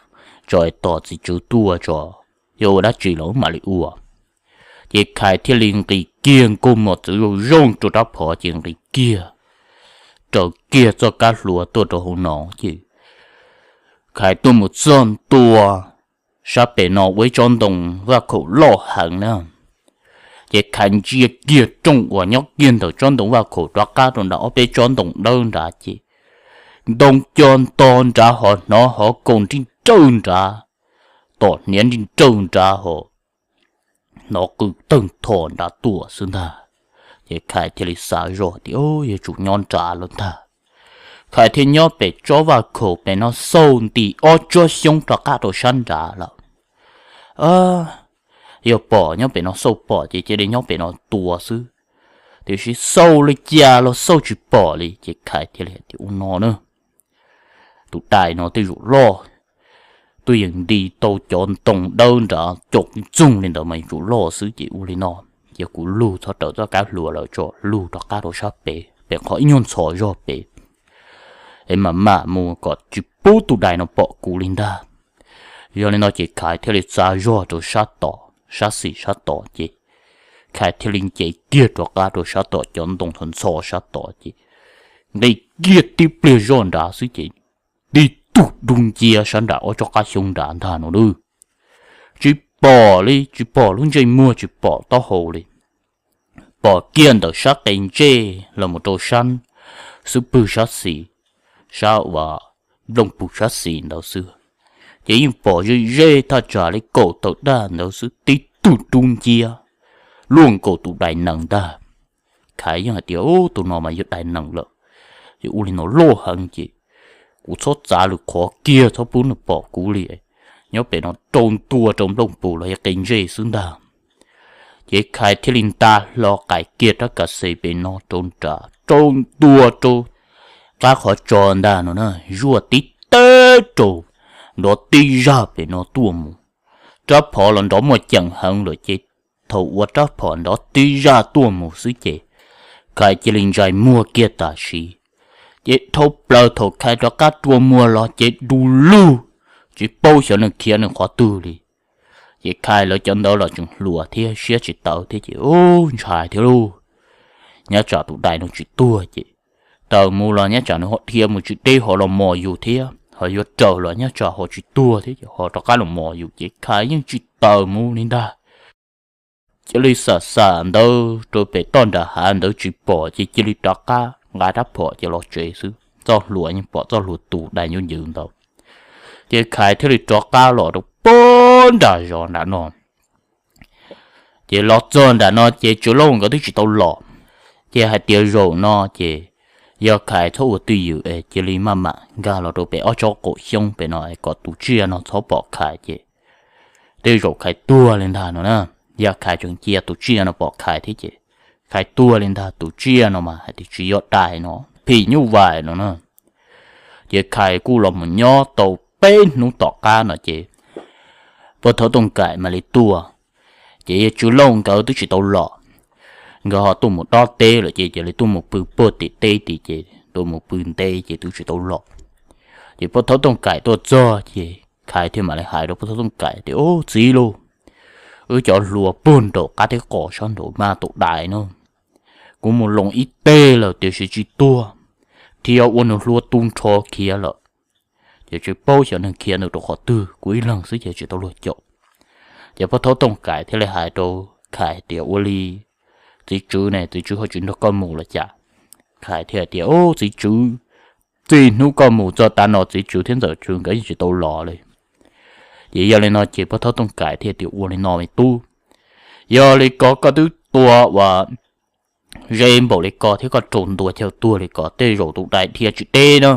tso es tos txiv tswv tuaj tso, yuav ua dab tsi los wb mam li ua. Ces Khais thiaj li nqis kiag nkauj mos txwv zoo zoo rau rab phom ces nqis kiag, raws kiag txoj kab hlua tuaj rau hauv no ces Khais tuaj mus txog ntua sab pem no ua ib tsob ntoo vaj khaum loj heev na. Ces Khais ntsia kiag rooj uas nyob kiag ntawm tsob ntoo vaj khaum rov qab rau nram ob peb tsob ntoo dawb nrad ces ntoo co nto nrad ho hnov hov kaus nrij nrawj nrad, tom hniav nrij nrawj nrad ho hnov qw tawg ntho nrad tuaj xwb ntag. Ces Khais thiaj li xav zoj tias, Yog tsum nyob nrad lawm ntag. Khais thiaj nyob pem tsob vaj khaum pem no xauj nti ob tsob xyoob rov qab rau sab nrad lawm. Yog pom nyob pem no xauj pom ces cia li nyob pem no tua xwb. Tiam sis xauj li cas los xauj tsis pom li ces Khais thiaj li hais tias, Ua no na, tus dais no tej zaum loj, twb yeej nti tau cov ntoo dawb nrad caum txoog li ntawd mas yuav tsum loj xwb ces ua li no, ces kuv lug txhob raws txoj kab hlua lawm tso, lug rov qab rau sab pem, pem qhov ib nyuag ntxhov zog pem es mam mam mus kom tsis pub tus dais no pom kuv li ntag. Yog li no ces Khais thiaj li txav zog rau sab tod, sab xis sab tod ces Khais thiaj li nce kiag rov qab rau sab tom cov ntoo ntxhov ntxhov sab tod ces nqis kiag tib pliag zoj nrad xwb ces tib tug dub nciab sab nram ob tsob qab xyoob nrad ntag no lawm. Tsis pom li, tsis pom lub ntsej muag, tsis pom taub hau li. Pom kiag ntawm sab qe ntsej los mus rau sab xub pwg sab xis, sab uas nplooj pus sab xis ntawd xwb. Ces yeej pom ze ze thaj tsam li kaum tawm daj ntawd xwb, tib tug dub nciab luaj nkaus tus dais nees ntag. Khais yeej hais tias, Ub, tus no mas yog dais nees lawm, ces ua li no loj heev ces kuv txhob txav lwm qhov kiag, txhob pub nws pom kuv li. Nyob pem no rau ntua rau nplooj pus los yog qe ntsej xwb ntag. Ces Khais thiaj li nta hlo qais kiag rab kav xes pem no rau nram, rau ntua rau qab qhov tso ntag no na, zuaj tib teg rau nrov tib zaj pem no tuaj mus. Rab phom los nrov muaj ceem heev lawm ces thaum uas rab phom nrov tib zaj tuaj mus xwb ces Khais cia li ntsais muag kiag tam sim. Ces dhau plaws thaum Khais rov qab rua muag los ces du lug, tsis paub xyov nws khiav nws qhov twg li. Ces Khais lawv cov ntawd los tseem hluas thiab siab tsis tawv thiab ces ub ntshai thiab lauj. Nyob tsam tus dais no tsis tuag ces taws mus los nyob tsam nws ho dhia mus tsis deb ho los mos yus thiab, ho yuav raws los nyob tsam ho tsis tuag thiab ces ho rov qab los mos yus ces Khais yeej tsis taws mus li ntag. Cia li xam xam ntawd rau pem toj nram hav ntawd tsis pom ces cia li rov qab nqa rab phom ces los tsev xwb, txoj hlua yeej pom txoj hlua tus dais ncuj ncws ntawd. Ces Khais thiaj li rov qab los rau pem nram zos nram no. Ces los txog nram no ces Tswv Lauj nkawd twb tsis tau los. Ces hais tias zaum no ces yog Khais txhob ua twj ywm es cia li maj mam nkag los rau pem ob tsob qaum xyoob pem no es kom tus tsiaj no txhob pom Khais ces tej zaum Khais tuag li ntag no na. Yog Khais tseem cia tus tsiaj no pom Khais thiab ces Khais tuag li ntag, tus tsiaj no mas hais tias tsis yog dais no, phim nyuj vais no na. Ces Khais kuj los mus nyob tau peb hnub tom qab no ces pog Thaub Tooj Kaim mam li tuaj. Ces yog Tswv Lauj nkawd twb tsis tau los, nkawd ho tuaj mus dob teb lawm ces cia li tuaj mus pw puag tim teb tid ces tuaj mus pw ntev ces twb tsis tau los. Ces pog Thaub Tooj Kaim tuaj txog ces Khais thiaj mam li hais rau pog Thaub Tooj Kaim tias, Ub txiv lauj, wb cov hluas puag nraum qab teb qos sab nraum mas tus dais no, kuv mus loos ib teg lawm tiam sis tsis tuag, thiaj ua nws hlua tu nrho khiav lawm. Ces tsis paub xyov nws khiav nws rau qhov twg, kuv ib leeg xwb ces tsis tau luag caum. Ces pog Thaub Tooj Kaim thiaj li hais rau Khais tias, Ua li txiv tswv ne, txiv tswv ho tsis nrog koj mus los cas? Khais thiaj tias, Ub txiv tswv, txij hnub koj mus txog tav no txiv tswv thiab ntxawm tswv nkawd yeej tsis tau los li. Ces yog li no ces pog Thaub Tooj Kaim thiaj tias, Ua li no me tub, yog li ko koj twb tua uas ze npaum li ko thiab koj raug ntua chaw tuag li ko tej zaum tus dais dhia tsis deb na.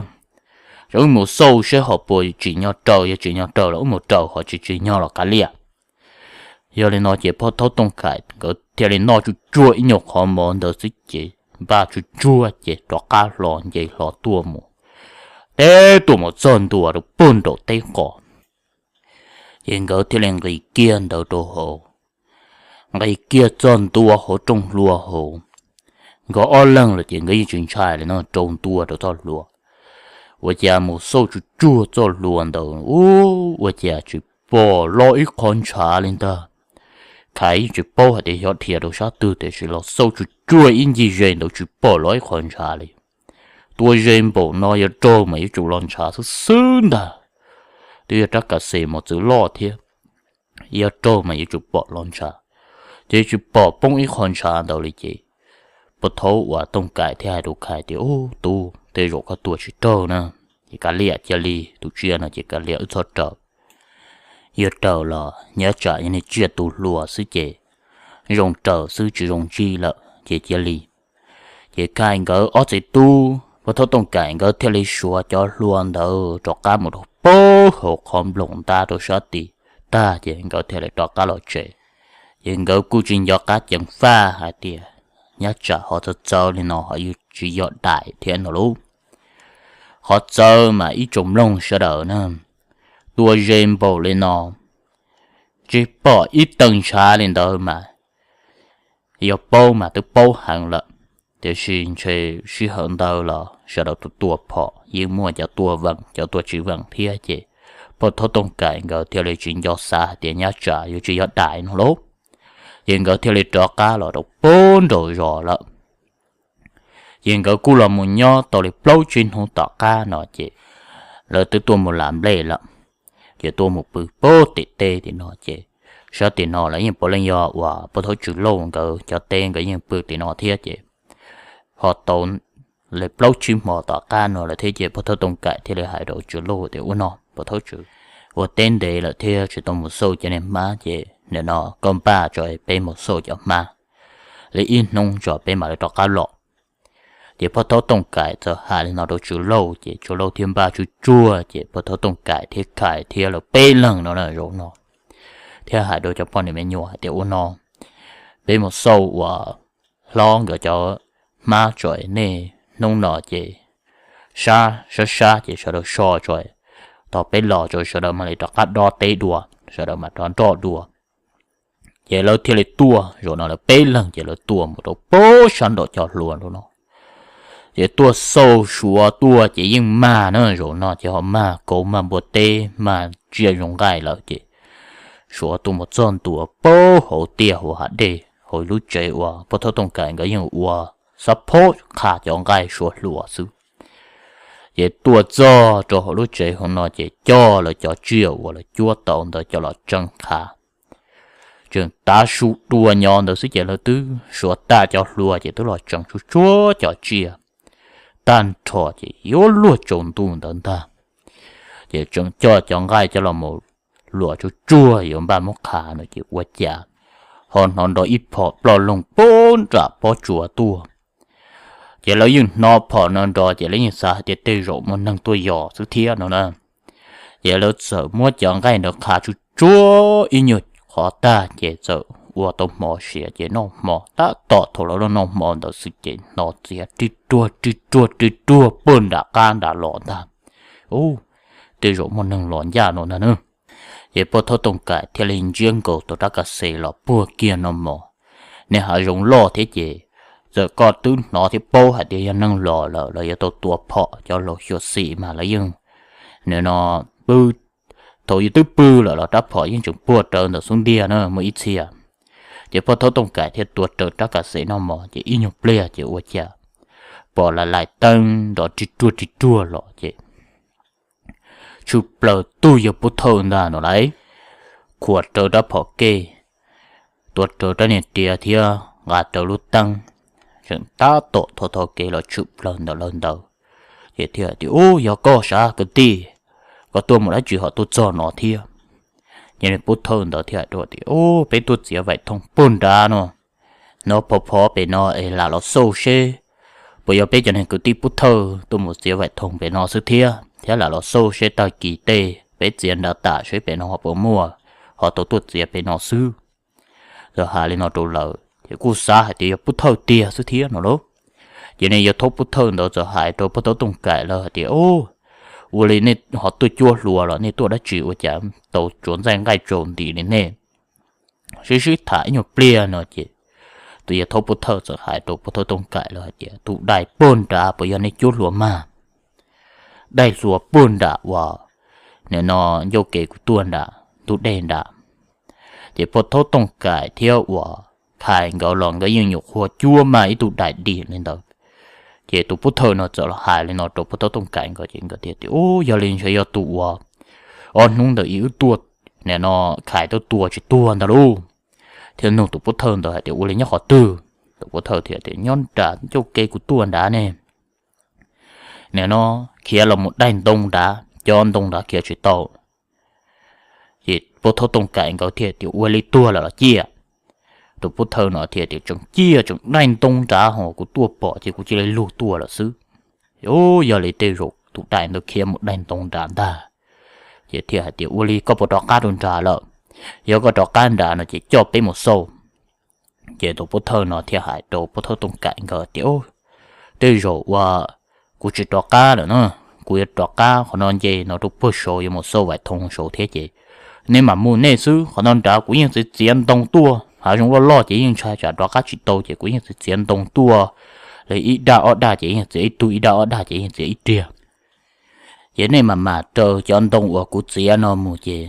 Ces wb mus xauj seb ho puas tsim nyog raws, yog tsim nyog raws los wb mus raws, ho tsis tsim nyog los kav liam. Yog li no ces pog Thaub Tooj Kaim nkawd thiaj li noj tsuj tsuag ib nyuag qhov mov ntawd xwb ces npaj tsuj tsuag ces rov qab hlo nce hlo tuaj mus teb tuaj mus txog ntua rau puag nraum teb qos. Ces nkawd thiaj li nqis kiag ntawd rau hauv, nqis kiag txog ntua hauv rooj hlua hauv, nkawd ob leeg lawm ces nkawd yeej tsis ntshai li no, rau ntua rau txoj hlua. Ua cas mus xauj tsuj tsuag txoj hlua ntawd, ua cas tsis pom los ib qho ntshav li ntag. Khais yeej tsis paub hais tias xyov dhia rau sab twg, tiam sis los xauj tsuj tsuag ib ncig ze ntawd tsis pom los ib qho ntshav li. Tua ze npaum no yuav raug mas yuav tsum los ntshav xwb xwb ntag. Twb yog rab kav xes mos txwv loj thiab, yuav raug mas yuav tsum pom los ntshav, ces tsis pom poob ib qho ntshav ntawd li ces Pog Thaub uas Tooj Kaim thiaj hais rau Khais tias, Ub, tub, tej zaum koj tua tsis raug na, ces kav liam cia li, tus tsiaj no ces kav liam wb txhob raws. Yog raws los nyob tsam yog niag tsiaj tu hlua xwb ces zoo raws xwb tsis zoo ntsib lawm ces cia li. Ces Khais nkawd ob txiv tub Pog Thaub Tooj Kaim nkawd thiaj li suav cov hlua ntawd rov qab mus rau pab hauv qhov nploos ntab rau sab tid tag ces nkawd thiaj li rov qab los tsev. Ces nkawd kuj tsis nco qab ceev faj hais tias nyob tsam ho txawv txawv li no ho yuav tsis yog daim thiab no lauj. Qhov txawv mas ib tsoom mloog sawv daws na, tua ze npaum li no tsis pom ib tee ntshav li ntawd mas yog paub mas twb paub heev lawm. Tiam sis ntshe sij hawm ntawd los sawv daws tus tua phom yeej muaj cov tua veem cov tua tsis veem thiab ces Pog Thaub Tooj Kaim nkawd thiaj li tsis nco xav hais tias nyob tsam yuav tsis yog daim no lauj. Ces nkawd thiaj li rov qab los rau pab nraum zos lawm. Ces nkawd kuj los mus nyob tau li plaub tsib hnub tom qab no ces lawv twb tuaj mus lam nplej lawm. Ces tuaj mus pw pab tim teb tim no ces sab tim no lawv yeej puav leej yog uas Pog Thaub Tswv Lauj nkawd cov teb nkawd yeej pw tim no thiab ces ho tau li plaub tsib hmo tom qab no lawm thiab ces Pog Thaub Tooj Kaim thiaj li hais rau Tswv Lauj tias, Ua no Pog Thaub Tswv, ua teb ntev lawm thiab tsis tau mus xauj cov niag hmab ces nim no koj npaj tso peb mus xauj cov hmab li ib hnub tso peb mam li rov qab los. Ces Pog Thaub Tooj Kaim txawm hais li no rau Tswv Lauj ces Tswv Lauj thiaj npaj tsuj tsuag ces Pog Thaub Tooj Kaim thiab Khais thiab lawv peb leeg no na zaum no thiab hais rau cov poj niam me nyuam hais tias, Ua no, peb mus xauj uas hlob nkawd cov hmab tso, nej hnub no ces sab sab sab ces sawv daws so tso, thaum peb los tso sawv daws mam li rov qab dob teb dua, sawv daws mam rov nroj dua. Ces lawv thiaj li tuaj, zaum no lawv peb leeg ces lawv tuaj mus rau pab sab nraum cov hlua no. Ces tuaj xauj suav tuaj ces yeej mag na, zaum no ces ho mag kauv mag npua teb mag tsiaj zoo nqaij lawm ces suav tuaj mus txog ntua pab hauv tiaj hauv hav dej hauv lub tsev uas Pog Thaub Tooj Kaim nkawd yeej ua xab phob qha cov nqaij suav hlua xwb. Ces tuaj txog rau hauv lub tsev hauv no ces coj lawv cov tsiaj uas lawv cuab tau ntawd coj los tseev qha. Tseem tav su dua nyo ntawd xwb ces lawv twb suav tag cov hlua ces twb los tseev tsuag tsuag cov tsiaj tag nrho ces yuav luag tsaus ntuj ntawd ntag. Ces tseem coj cov nqaij coj los mus luam tsuag tsuag yuav npaj muab qha no ces ua cas ho hnov nrov ib phom ploj loog pab nram pob tsuas tuaj. Ces lawv yeej hnov phom no nrov ces lawv yeej xav hais tias tej zaum muaj neeg tuaj yos xwb thiab no na. Ces lawv txawm muab cov nqaij ntawd qha tsuag tsuag ib nyuag qhov tag ces txawm ua tau hmo siav ces noj hmo tab tom thaum lawv noj hmo ntawd xwb ces hnov txiav ri ruag ri ruag ri ruag puag nram qab nram los ntag. Ub, tej zaum muaj neeg los ncaj no ntag na. Ces Pog Thaub Tooj Kaim thiaj li ntsiab nkaus tau rab kav xes los puag kiag no mos. Nej hav zoov loj thiab ces txawm koj twb hnov thiab paub hais tias yog neeg los lawm los yuav tau tua phom, cov laus xyuam xim mas lawv yeej, nim no, pw, thaum yus twb pw lawm los rab phom yeej tseem puag rawv ntawm xub ntiag na muaj ib txhia. Ces Pog Thaub Tooj Kaim thiaj tua raws rab kav xes no mos ces ib nyuag pliag ces ua cas pom lais lais teeb nrov ri ruag ri ruag los ces tshwm plaws tug yog Pub Thawj ntag no lauj. Khuam raws rab phom kej, tua raws rab niag riam thiab nqa raws lub teeb, tseem tab tom thov thov kev los tshwm plaws ntawm lawv ntawd. Ces thiaj tias, Ub, yog koj sav kwv tij, koj tuaj mus dab tsi ho tuaj txog no thiab? Ces niag Pub Thawj ntawd thiaj hais rau tias, Ub, peb tuaj txiav vaim thooj puag nrad no, hnov phov phov pem no es lam los xauj seb puas yog peb cov niag kwv tij Pub Thawj tuaj mus txiav vaim thooj pem no xwb thiab, thiab lam los xauj seb tag kis tej peb txiav nrad tas seb pem no ho puas muaj, ho tau tuaj txiav pem no xwb. Txawm hais li no rau lawv ces kuj xav hais tias yog Pub Thawj tiag xwb thiab no lauj. Ces niag yawg thaub Pub Thawj ntawd txawm hais rau Pub Thawj Tooj Kaim lawv hais tias, Ub, ua li nej ho tuaj cuab hlua los nej tuaj dab tsi ua cas tau tsuav ntxaij nqaij tsaus nti li nej? Sib sib tham ib nyuag pliag no ces tus yawg thaub pov thawj txawm hais rau pov thawj Tooj Kaim lawv hais tias, Tus dais pog nrad puas yog nej cuab hluas mag? Dais hluas pog nram uas nim no ncauj ke kuv tuaj nram ntug dej nrad. Ces pov thawj Tooj Kaim thiab uas Khais nkawd los nkawd yeej nyuam qhuav cuab mag ib tug dais dim li ntawd. Ces tus pov thawj no txawm los hais li no rau pov thawj Tooj Kaim nkawd ces nkawd thiaj tias, Ub, yog li ntshe yog tus uas ob hnub ntawd ib wb tuaj, nim no Khais tuaj tua tsis tuag ntag lauj. Thiaj nug tus pov thawj ntawd hais tias, Ua li nyob qhov twg? Tus pov thawj thiaj tias, Nyob nram ncauj ke kuv tuaj nrad ne. Nim no khiav los mus daig ntoo nrad, cov ntoo nrad khiav tsis tau. Ces pov thawj Tooj Kaim nkawd thiaj tias, Ua li tuag lawm los ciaj? Tus pov thawj no thiaj tias, Tseem ciaj, tseem daig ntoo nrad ho kuv tuaj pom ces kuv cia li lug tuaj lawm xwb. Ub, yog li tej zaum tus dais ntawd khiav mus daig ntoo nrad ntag. Ces thiaj hais tias, Ua li koj puas rov qab rau nrad lawm? Yog koj rov qab nrad no ces coj peb mus xauj. Ces tus pov thawj no thiaj hais rau pov thawj Tooj Kaim nkawd tias, Tej zaum uas kuv tsis rov qab lawm na, kuv yuav rov qab qhov no nce no rau puag saud yuav mus xauj Vais Thoo saud thiab ces nej mam mus nej xwb. Qhov no nrad kuv yeej txiav txiav ntoo tuaj, hav zoov loj loj ces yeej ntshai tsam rov qab tsis tau ces kuv yeej txiav txiav ntoo tuaj li ib daj ob daj ces yeej txiav ib tug, ib daj ob daj ces yeej txiav ib riag. Ces nej mam mam raws cov ntoo uas kuv txiav no mus ces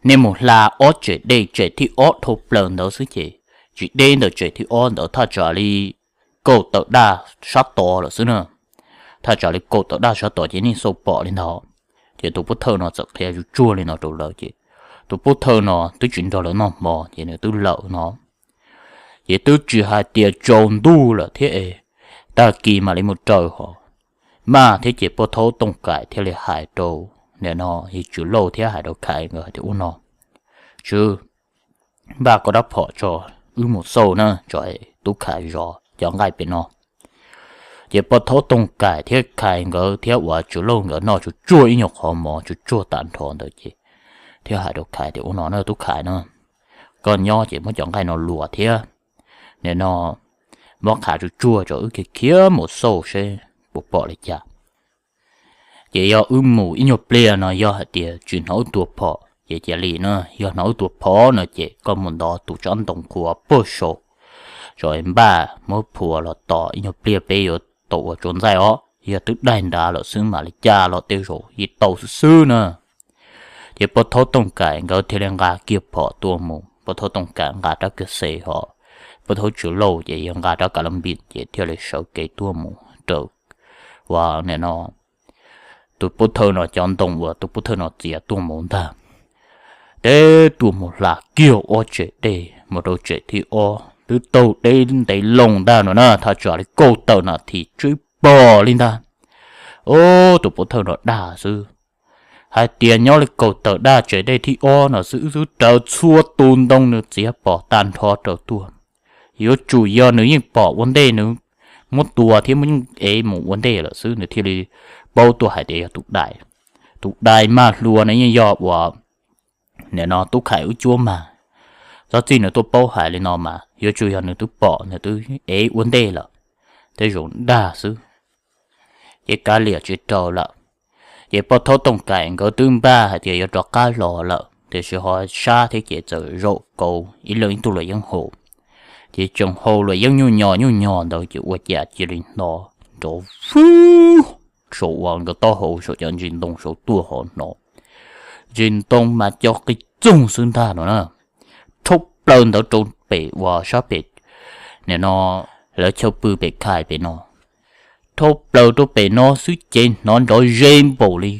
nej mus hla ob tsem dej, tsem thib ob dhau plaws ntawd xwb ces tsis deb ntawm tsem thib ob ntawd, thaj tsam li kaum tawm daj sab tod lawm xwb na. Thaj tsam li kaum tawm daj sab tod ces nej xauj pom li ntawd. Ces tus pov thawj no txawm qhia tsuag tsuag li no rau lawv ces tus pov thawj no twb tsis nrog lawv noj hmo ces nws twb lawm no. Ces twb tsis hais tias tsaus ntuj lawm thiab es tag kis mam li mus raws hos maj thiab ces pov thawj Tooj Kaim thiaj li hais rau nim no yawg Tswv Lauj thiab hais rau Khais nkawd hais tias, Ua no, Tswv, npaj koj rab phom tso, wb mus xauj na, tso tub Khais zov cov nqaij pem no. Ces pov thawj Tooj Kaim thiab Khais nkawd thiab uas Tswv Lauj nkawd noj tsuag tsuag ib nyuag qhov mov tsuag tsuag tag nrho ntawd ces thiaj hais rau Khais tias, Ua no na tub Khais na, koj nyob ces muab cov nqaij no luas thiab nim no muab qhav tsuag tsuag tso wb khiav khiav mus xauj seb puas pom li cas. Ces yog wb mus ib nyuag pliag no yog hais tias tsis hnov wb tua phom ces cia li na, yog hnov wb tua phom no ces koj mus ntov tus tsab ntoo qhuav puag saud, tso npaj muab phua los tos ib nyuag pliag peb yuav tau ua tsuas ntxaij os. Yog twb daig nrad lawm xwb mam li caj los tej zaum yeej tau xwb xwb na. Ces pov thawj Tooj Kaim nkawd thiaj li nqa kiag phom tuaj mus, pov thawj Tooj Kaim nqa rab kiag xes hos pov thawj Tswv Lauj ces yog nqa rab ka la npis ces thiaj li sawv kev tuaj mus raws uas nim no tus pov thawj no cov ntoo uas tus pov thawj no txiav tuaj mus ntag. Teb tuaj mus hla kiag ob tsem dej mus rau tsem thib ob twb taug deb ntev loo ntag no na, thaj tsam li kaum tawm nas this tsib pog li ntag. Ub, tus pov thawj no dag xwb, hais tias nyob li kaum tawm daj tsem dej thib ob no xwb, wb twb raws txhua tus ntoo nws txiav pom tag nrho raws tuaj. Yuav tsum yog nws yeej pom ua ntej, nws muab tua thiab muab ev mus ua ntej lawm xwb nws thiaj li paub tuaj hais tias yog tus dais. Tus dais mag hluas no yeej yog uas nim no tub Khais wb cuab mag. Txhob txij nws tuaj paub hais li no mas yuav tsum yog nws twb pom nws twb ev ua ntej lawm, tej zaum dag xwb. Ces kav liam tsis rau lawm. Ces pov thawj Tooj Kaim nkawd twb npaj hais tias yuav rov qab los lawm, tiam sis ho sab thiab ces txawm zaum kauv ib leeg ib tug luam yeeb haus. Ces tseem haus luam yeeb nyuj nyos nyuj nyos ntawd ces ua cas cia li hnov nrov vwb saum uas nkawd taub hau saum cov ntsis ntoo saud tuaj ho hnov ntsis ntoo mas co qis txoog xwb ntag no na. Rhau plaws ntawd rau pem uas sab pem nim no lawv chaw pw pem Khais pem no. Rhau plaws rau pem no xwb ces hnov nrov ze npaum li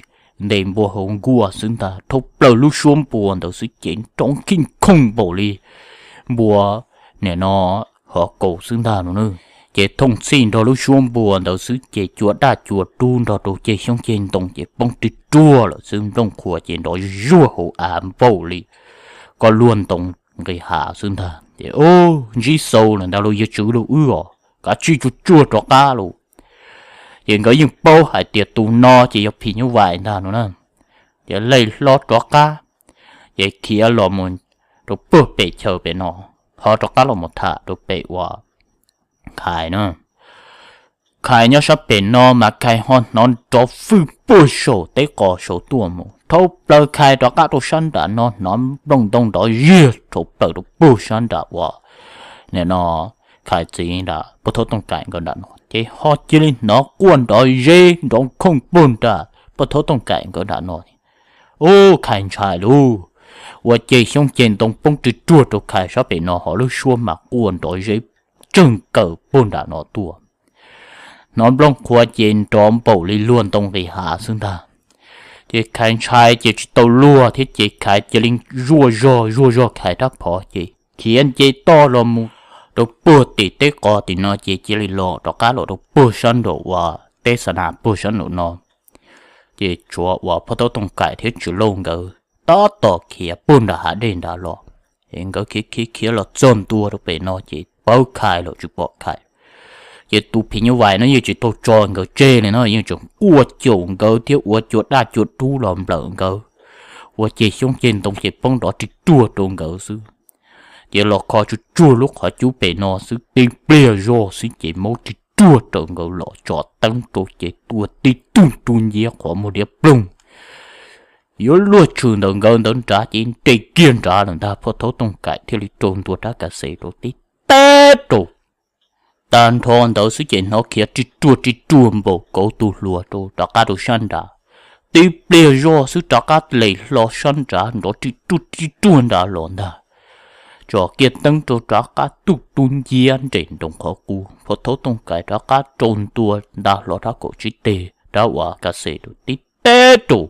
ntes npua hauv nkuaj xwb ntag. Rhau plaws lub suab npua ntawd xwb ces nrov khij khooj npaum li npua nim no hov kaus xwb ntag no na. Ces thooj txhij nrog lub suab npua ntawd xwb ces cua daj cua dub nrog rau ceg xyoob ceg ntoo ces poob rig ruag lawm xwb, nplooj qhuav ces nrov zuag hauv av npaum li koj luag ntoo nqis hav xwb ntag. Ces ub, ntsib xau lawm ntag lauj, yawg Tswv Lauj wb os, kav tsij tsuag tsuag rov qab lauj. Ces nkawd yeej paub hais tias tus no ces yog phim nyuj vais ntag no na. Ces lej hlob rov qab, ces khiav los mus rau puag pem chaw pem no, ho rov qab los mus tham rau pem uas Khais na. Khais nyob sab pem no mas Khais ho hnov nrov fwj puag saum teb qos saud tuaj mus. Rhau plaws Khais rov qab rau sab nram no hnov nplooj ntoo nrov ziag rhau plaws rau puag sab nram uas nim no Khais txiv nram Paj Thaub Tooj Kaim nkawd nram no ces ho cia li hnov quaj nrov zeb nrov khooj puag nram Paj Thaub Tooj Kaim nkawd nram no. Ub, Khais ntshai lauj, ua ces xyoob ceg ntoo poob ri ruag rau Khais sab pem no ho lub suab mas quaj nrov zeb tsawg kawm puag nram no tuaj. Hnov nplooj qhuav ces nrov npaum li luag ntoo nqis hav xwb ntag. Ces Khais ntshai ces tsis tau luag thiab ces Khais cia li zuaj zog zuaj zog Khais rab phom ces khiav nce toj los mus rau puag tim teb qos tim no ces cia li los rov qab los rau puag sab nraum uas teb xa nas puag sab nraum no. Ces tshuav uas Paj Thaub Tooj Kaim thiab Tswv Lauj nkawd tab tom khiav puag nram hav dej nrad los. Es nkawd khiav khiav khiav los txog ntua rau pem no ces pawb Khais los tsis pom Khais. Ces tus phim nyuj vais no yeej tsis tau tso nkawd tseg li no, yeej tseem quaj caum nkawd thiab ua cua daj cua dub los nplawm nkawd. Ua ces xyoob ceg ntoo ces poob nrov ri ruag rau nkawd xwb. Ces los kho tsuj tsuag lub qhov cub pem no xwb, tib pliag zog xwb ces maub ri ruag raws nkawd los tso teeb rau ces tua tib tug tu nciab qhov muag liab ploog. Yuav luag tshwm ntawm nkawd ntawd nrad ces nres kiag nrad lawm ntag, Paj Thaub Tooj Kaim thiaj li rau ntua rab kas xes rau tib teb rau. Tag nrho ntawd xwb ces hnov khiav ri ruag ri ruag npaum kauv tus hluas rau rov qab rau sab nrad. Tib pliag zog xwb rov qab lem hlo sab nrad nrov ri ruag ri ruag nrad los ntag. Tso kiag teeb rau rov qab tuj tu nciab nres nroos qhov qub, Paj Thaub Tooj Kaim rov qab rau ntua nta hlo rab kaum tsib teg rab uas kas xes rau tib teb rau.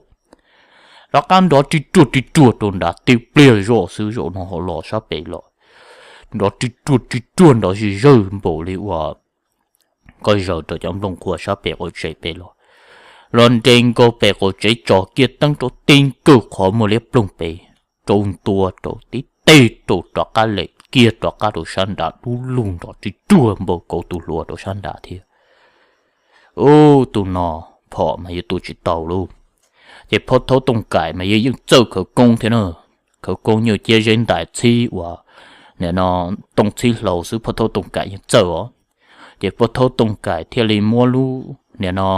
Rov qab nrov ri ruag ri ruag rau nrad, tib pliag zog xwb zaum no ho los sab pem los. Nrov ri ruag ri ruag nrov zig zawg npaum li uas koj zaws rau cov nplooj qhuav sab pem qaum tsev pem los. Los nres nkaus pem qaum tsev tso kiag teeb rau tib nkaug qhov muag liab ploog pem, rau ntua rau tib teg rau rov qab lem kiag rov qab rau sab nrad dub lug nrov ri ruag npaum kauv tus hluas rau sab nrad thiab. Ub, tus no phom mas yuav tua tsis tau lauj. Ces Paj Thaub Tooj Kaim mas yog yeej txawj khawv koob thiab na. Khawv koob nyuj ciab zeb ntais txhib uas nim no tooj txhib hlau xwb Paj Thaub Tooj Kaim yeej txawj os. Ces Paj Thaub Tooj Kaim thiaj li muab lub nim no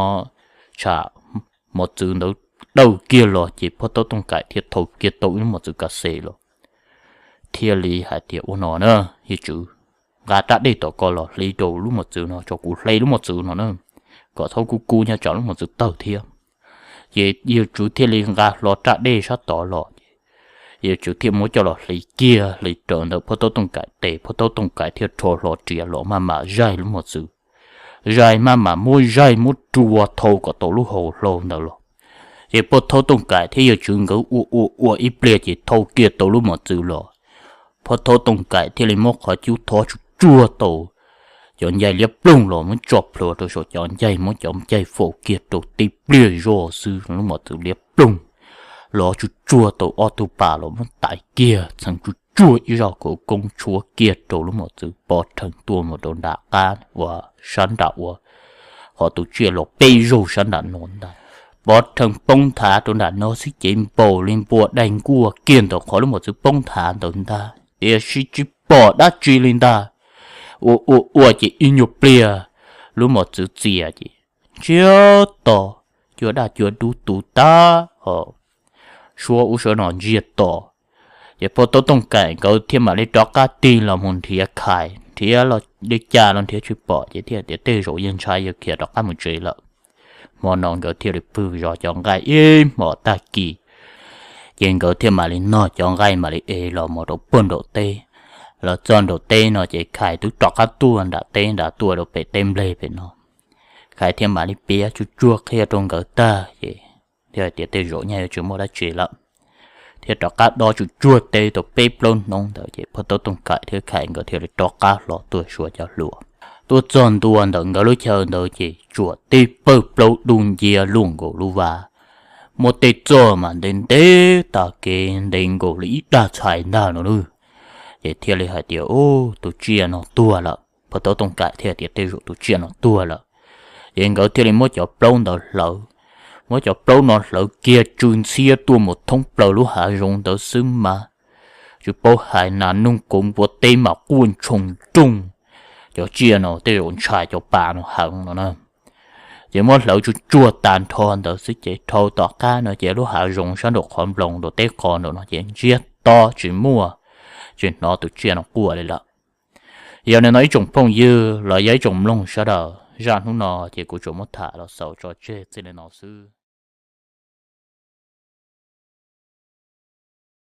tsham mos txwv ntawd dawj kiag los ces Paj Thaub Tooj Kaim thiaj thau kiag tau ib lub mos txwv kas xes los. Thiaj li hais tias, ua no na, yawg tswv, nqa raj dej tom ko los hle rau lub mos txwv no, tso kuv hle lub mos txwv no na, kom thaub kub kub nyob tsam lub mos txwv tawg thiab. Ces yawg tswv thiaj li nqa hlo raj dej sab tod los ces yawg tswv thiaj muab coj los hle kiag hle raws ntawm Paj Thaub Tooj Kaim tes, Paj Thaub Tooj Kaim thiaj rho hlo riam los maj mam zaig lub mos txwv. Zaig maj mam muab zaig muab rua thau kom tau lub hau hlau ntawd los. Ces Paj Thaub Tooj Kaim thiab yawg tswv nkawd ua ua ua ib pliag ces thau kiag tau lub mos txwv los. Paj Thaub Tooj Kaim thiaj li muab qhov cub thov tsuj tsuag tau cov ncaig liab ploog los muab tso plhuav rau saum cov ncaig, muab cov ncaig faus kiag rau tib pliag zog xwb lub mos txwv liab ploog los tsuj tsuag tau ob tug pas los muab tais kiag txheev tsuj tsuag ib zaug khawv koob tshuab kiag rau lub mos txwv pov rhees tuaj mus rau nram qab uas sab nram uas qhov tus tsiaj los peb zaug sab nram no ntag. Pov rhees poob nthav rau nram no xwb ces npaum li npua daig nkuaj kiag ntawm qhov lub mos txwv poob nthav ntawd ntag, tiam sis tsis pom dab tsi li ntag. Ua ua ua ces ib nyuag pliag lub mos txwv txias ces ntsiag to, cua daj cua dub tu tag ho suab ub suab no ntsiag to. Ces Paj Thaub Tooj Kaim nkawd thiaj mam li rov qab tig los mus nrhiav Khais, nrhiav los li cas los nrhiav tsis pom ces thiaj tias tej zaum yawg ntshai yawg khiav rov qab mus tsev lawm. Hmo no nkawd thiaj li pw zov cov nqaij ib hmos tag kis, ces nkawd thiaj mam li nog cov nqaij mam li ev los mus rau puag nraum teb. Los txog nraum teb no ces Khais twb rov qab tuaj nram teb nrad tuaj rau pem teb nplej pem no. Khais thiaj mam li piav tsuj tsuag qhia rau nkawd tag ces thiaj hais tias tej zaum nyaj yuav tsis muaj dab tsi lawm, thiaj rov qab dob tsuj tsuag teb tau peb plaub hnub ntawd ces Paj Thaub Tooj Kaim thiab Khais nkawd thiaj li rov qab hlo tuaj xyuas cov hluas. Tuaj txog ntua ntawm nkawd lub chaw ntawd ces tsuam tib pawg plaub dub nciab luaj nkaus lub vaj, muaj tej txoj mas ntev ntev tas kev ntev nkaus li ib dag txhais ntag no nawb. Ces thiaj li hais tias, ub, tus tsiaj no tuag lawm. Paj Thaub Tooj Kaim thiaj tias tej zaum tus tsiaj no tuag lawm. Ces nkawd thiaj li muab cov plaub ntawd hlawv, muab cov plaub no hlawv kiag tsw ntxhiab tuaj mus thoob plaws lub hav zoov ntawd xwb mas tsis paub hais nas noog kauv npua teb mas quaj ntshoo nrooj. Cov tsiaj no tej zaum ntshai cov pas no heev no na. Ces muab hlawv tsuj tsuag tag nrho ntawd xwb ces dhau tom qab no ces lub hav zoov sab nraum qhov nploos rau teb qos nraum no ces ntsiag to tsis muaj, tsis hnov tus tsiaj no quaj li lawm. Yog li no ib tsoom phooj ywg los yog ib tsoom mloog sawv daws, zaj hnub no ces kuv tsuas muab tham los xaus tso tseg txij li no xwb.